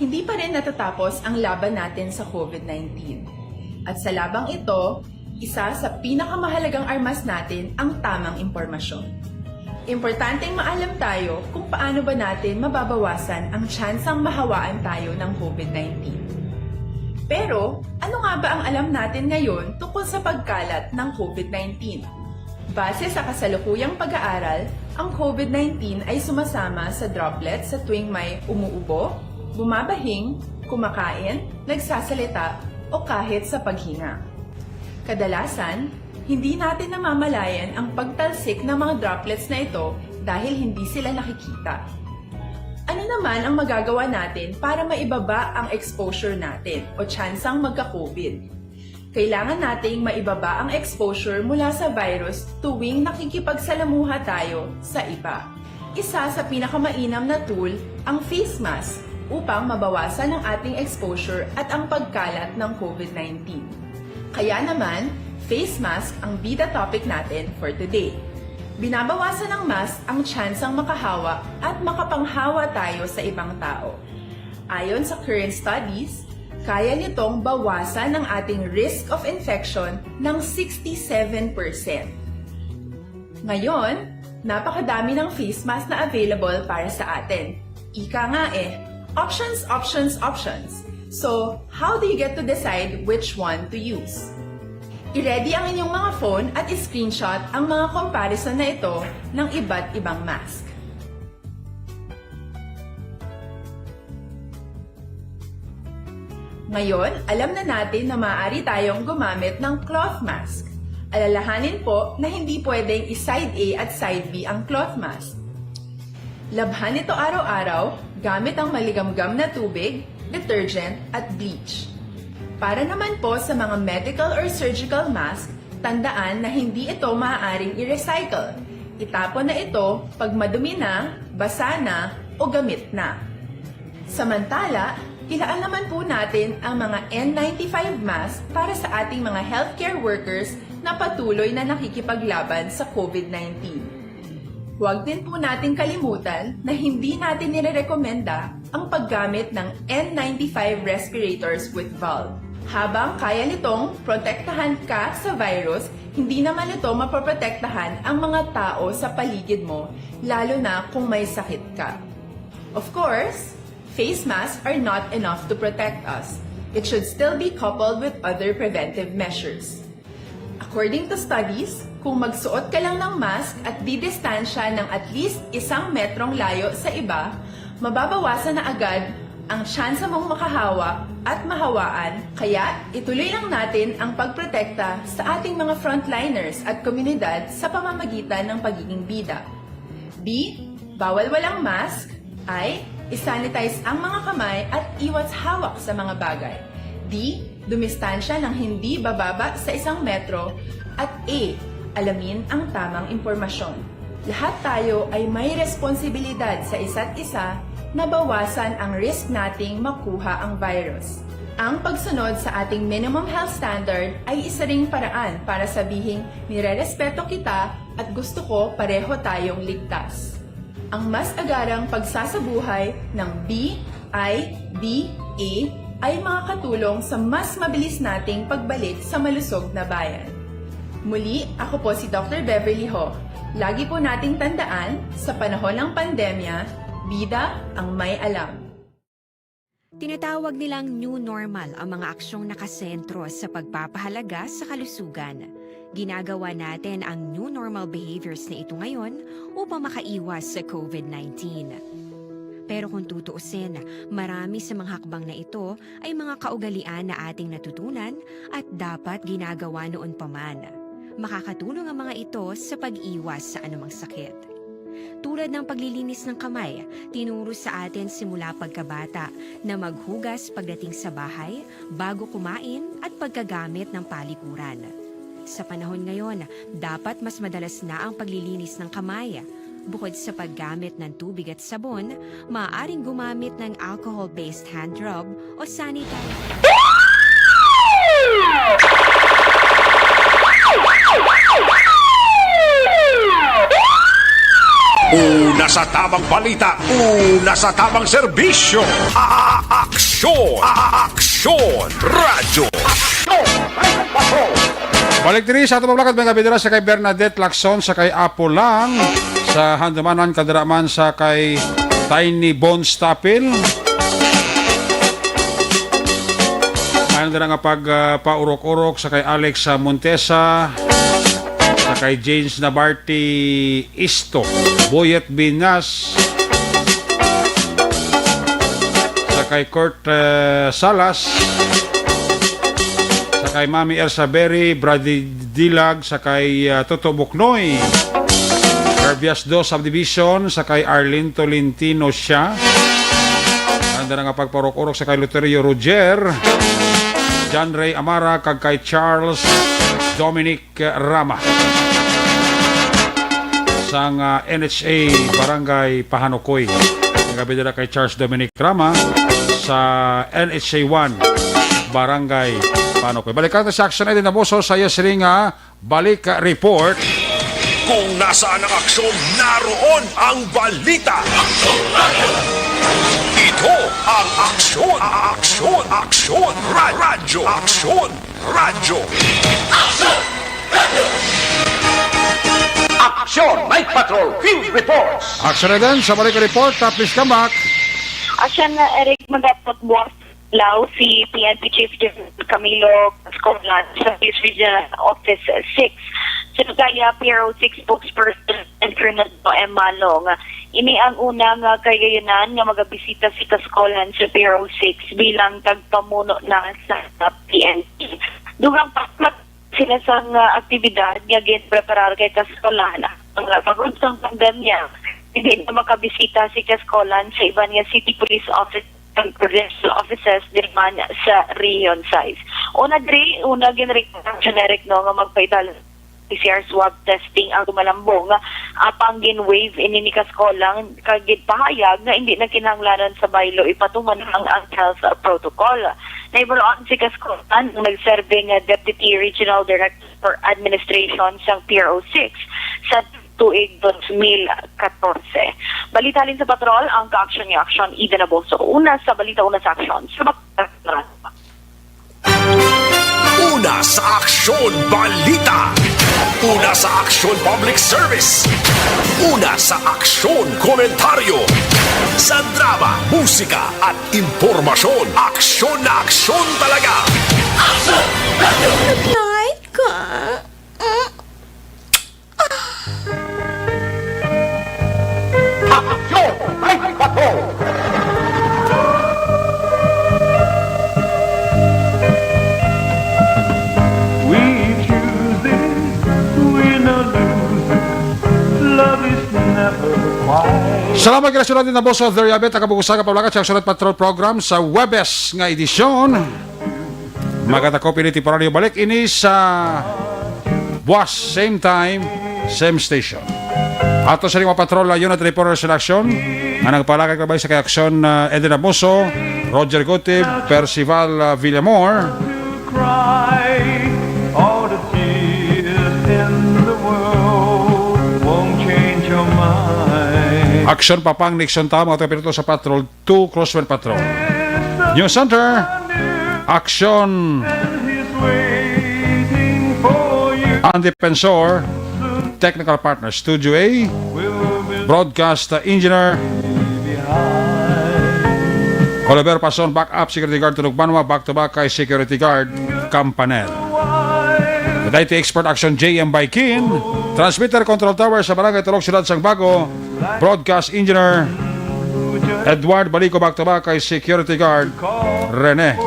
Hindi pa rin natatapos ang laban natin sa COVID nineteen. At sa labang ito, isa sa pinakamahalagang armas natin ang tamang impormasyon. Importanteng maalam tayo kung paano ba natin mababawasan ang tsansang mahawaan tayo ng COVID nineteen. Pero, ano nga ba ang alam natin ngayon tungkol sa pagkalat ng COVID nineteen? Base sa kasalukuyang pag-aaral, ang COVID nineteen ay sumasama sa droplets sa tuwing may umuubo, bumabahing, kumakain, nagsasalita, o kahit sa paghinga. Kadalasan, hindi natin namamalayan ang pagtalsik ng mga droplets na ito dahil hindi sila nakikita. Ano naman ang magagawa natin para maibaba ang exposure natin o tsansang magka-COVID? Kailangan nating maibaba ang exposure mula sa virus tuwing nakikipagsalamuha tayo sa iba. Isa sa pinakamainam na tool ang face mask upang mabawasan ang ating exposure at ang pagkalat ng COVID nineteen. Kaya naman, face mask ang bida topic natin for today. Binabawasan ng mask ang tsansang makahawa at makapanghawa tayo sa ibang tao. Ayon sa current studies, kaya nitong bawasan ang ating risk of infection ng sixty-seven percent. Ngayon, napakadami ng face mask na available para sa atin. Ika nga eh, options, options, options. So, how do you get to decide which one to use? I-ready ang inyong mga phone at i-screenshot ang mga comparison na ito ng iba't ibang mask. Ngayon, alam na natin na maaari tayong gumamit ng cloth mask. Alalahanin po na hindi pwedeng i-side A at side B ang cloth mask. Labhan ito araw-araw gamit ang maligamgam na tubig, detergent, at bleach. Para naman po sa mga medical or surgical mask, tandaan na hindi ito maaaring i-recycle. Itapon na ito pag madumi na, basa na, o gamit na. Samantala, ilaan naman po natin ang mga N ninety-five mask para sa ating mga healthcare workers na patuloy na nakikipaglaban sa COVID nineteen. Huwag din po nating kalimutan na hindi natin nirerekomenda ang paggamit ng N ninety-five respirators with valve. Habang kaya nitong protektahan ka sa virus, hindi naman ito mapoprotektahan ang mga tao sa paligid mo, lalo na kung may sakit ka. Of course, face masks are not enough to protect us. It should still be coupled with other preventive measures. According to studies, kung magsuot ka lang ng mask at didistansya ng at least isang metrong layo sa iba, mababawasan na agad ang tsansa mong makahawa at mahawaan, kaya ituloy lang natin ang pagprotekta sa ating mga frontliners at komunidad sa pamamagitan ng pagiging bida. B, bawal walang mask. I, isanitize ang mga kamay at iwas hawak sa mga bagay. D, dumistansya ng hindi bababa sa isang metro. At A, alamin ang tamang impormasyon. Lahat tayo ay may responsibilidad sa isa't isa na bawasan ang risk nating makuha ang virus. Ang pagsunod sa ating minimum health standard ay isa ring paraan para sabihing nirerespeto kita at gusto ko pareho tayong ligtas. Ang mas agarang pagsasabuhay ng B I D A ay makakatulong sa mas mabilis nating pagbalik sa malusog na bayan. Muli, ako po si Doctor Beverly Ho. Lagi po nating tandaan, sa panahon ng pandemya, bida ang may alam. Tinatawag nilang new normal ang mga aksyong nakasentro sa pagpapahalaga sa kalusugan. Ginagawa natin ang new normal behaviors na ito ngayon upang makaiwas sa COVID nineteen. Pero kung tutuusin, marami sa mga hakbang na ito ay mga kaugalian na ating natutunan at dapat ginagawa noon pa man. Makakatulong ang mga ito sa pag-iwas sa anumang sakit. Tulad ng paglilinis ng kamay, tinuro sa atin simula pagkabata na maghugas pagdating sa bahay, bago kumain at pagkagamit ng palikuran. Sa panahon ngayon, dapat mas madalas na ang paglilinis ng kamay. Bukod sa paggamit ng tubig at sabon, maaaring gumamit ng alcohol-based hand rub o sanitizer. Una sa tamang balita, una sa tamang serbisyo. A- Aksyon! A- Aksyon! Radyo! Aksyon! Balik diri sa ato paglakat, mga bidra, sa kay Bernadette Lacson, sa kay Apo Lang, sa Handumanan, kadiraman sa kay Tiny Bones Tapil. Ang dira nga pag ah, paurok-urok sa kay Alex ah, Montesa, sa kay James Nabarti Isto, Boyet Binas, sa kay Kurt ah, Salas, sa kay Mami Elsa Berry, Brady Dilag, sa kay ah, Toto Buknoy, Carbias Dos Subdivision, sa kay Arlene Tolentino siya. Ang dira nga pagpaurok-urok sa kay Loterio Roger, John Ray Amara, kag kay Charles Dominic Rama sang ah, N H A Barangay Pahanukoy. Nagabidala kay Charles Dominic Rama sa N H A one Barangay Pahanukoy. Balikan ta sa aksyon ay dinabuso sa iya sining nga balik report. Kung nasaan ang aksyon, naroon ang balita. Ito ang Aksyon, Aksyon, Aksyon, Ra- Radyo, Aksyon, Radyo. Aksyon Night Patrol Field Reports. Aksyon na din sa balik report. Tapos ka, Mac. Asya na Eric Magapot Buwas Lao, si P N P Chief General Camilo Pascualan sa Police Regional Office six. Si Nagaya P R O six spokesperson and Colonel M. Malong. Ini ang una nga kagayonan nga magabisita si Pascualan sa P R O six bilang tagpamuno na sa P N P. Dugang pa sila sang, ah, aktibidad nga ginpreparar kay kaskolan ang mga pagod sang pandemya. Hindi na makabisita si kaskolan sa iban nga city police office and provincial offices diri man sa Region sais. Una diri, una ginrequire ang generic, no, nga magpaidala P C R swab testing ang lumalambong, apang gin-waive ini ni kaskolan kag ginpahayag nga hindi na kinahanglanan sa baylo ipatuman ang, ang health protocol. Nahibaluan si kaskolan ang nagserbe nga Deputy Regional Director for Administration sang P R O six sa tuig dos mil katorse. Balita halin sa patrol, ang kaaksyon ni Aksyon Eden Aboso. Una sa balita, una sa aksyon. Sa bak- Una sa aksyon balita. Una sa aksyon public service. Una sa aksyon komentaryo. Sa drama, musika at impormasyon, aksyon na aksyon talaga. Night ka. Aksyon! Ay, bato! We choose this, we no lose it. Love is never quiet. Salamat kay Rasyonal din na boss, Alder Yabet, ang kabukusan nga pamlakat sa Aksyon at Patrol Program sa Webes nga edisyon. Magkadako pili temporaryo balik ini sa buwas, same time, same station. Ato sa mga patrol, unit reporter sa aksyon nga nagpalakay kabay sa kay aksyon, ah, Eden Amoso, Roger Gutib, Percival, ah, Villamor. Cry, all the tears in the world won't change your mind. Aksyon Papang Nixon Tao, mga taga-piloto sa patrol, to Crosswind Patrol. News Center, Aksyon, ang Defensor, technical partner, Studio A, broadcast engineer, Oliver Pason, backup security guard, Tulog Banwa, back to back kay security guard, Campanel. Daytoy expert action, J M Baikin, transmitter control tower sa Barangay Tulog, Siyudad sang Bago, broadcast engineer, Edward Balico, back to back kay security guard Rene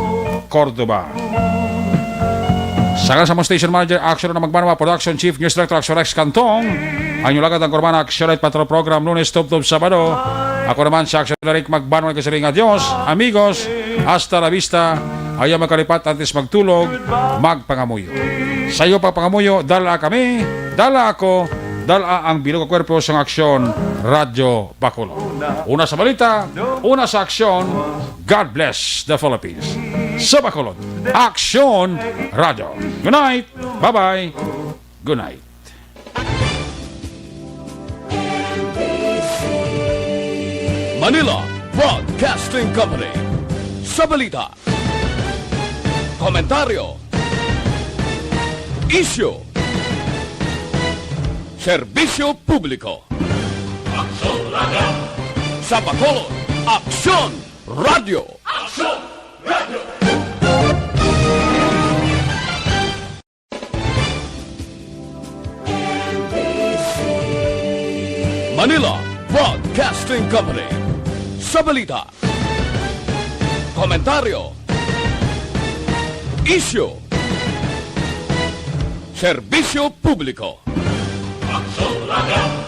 Cordoba. Sa ngalan sa mga station manager, Action na Magbanwa, production chief, news director, Action Rex Cantong, ang inyong lagad ang Kurmana, Action Night Patrol Program, Lunes tubtob Sabado. Ako naman si Action Eric Magbanwa, nagkasiling nga Dios, amigos, hasta la vista, ayaw magkalipat, antes magtulog, magpangamuyo. Sa iyo pagpangamuyo, dala kami, dala ako, dala ang bilog nga kwerpo sang Aksyon Radyo Bacolod. Una sa balita, una sa aksyon, God bless the Philippines. Sa Bacolod, Aksyon Radyo. Good night. Bye-bye. Good night. Manila Broadcasting Company. Sa balita, komentaryo, isyu, serbisyo publiko. Aksyon Radyo. Sa Bacolod, Aksyon Radyo. Aksyon Radyo. Manila Broadcasting Company. Sa balita, komentaryo, isyu, serbisyo publiko. Aksyon Radyo.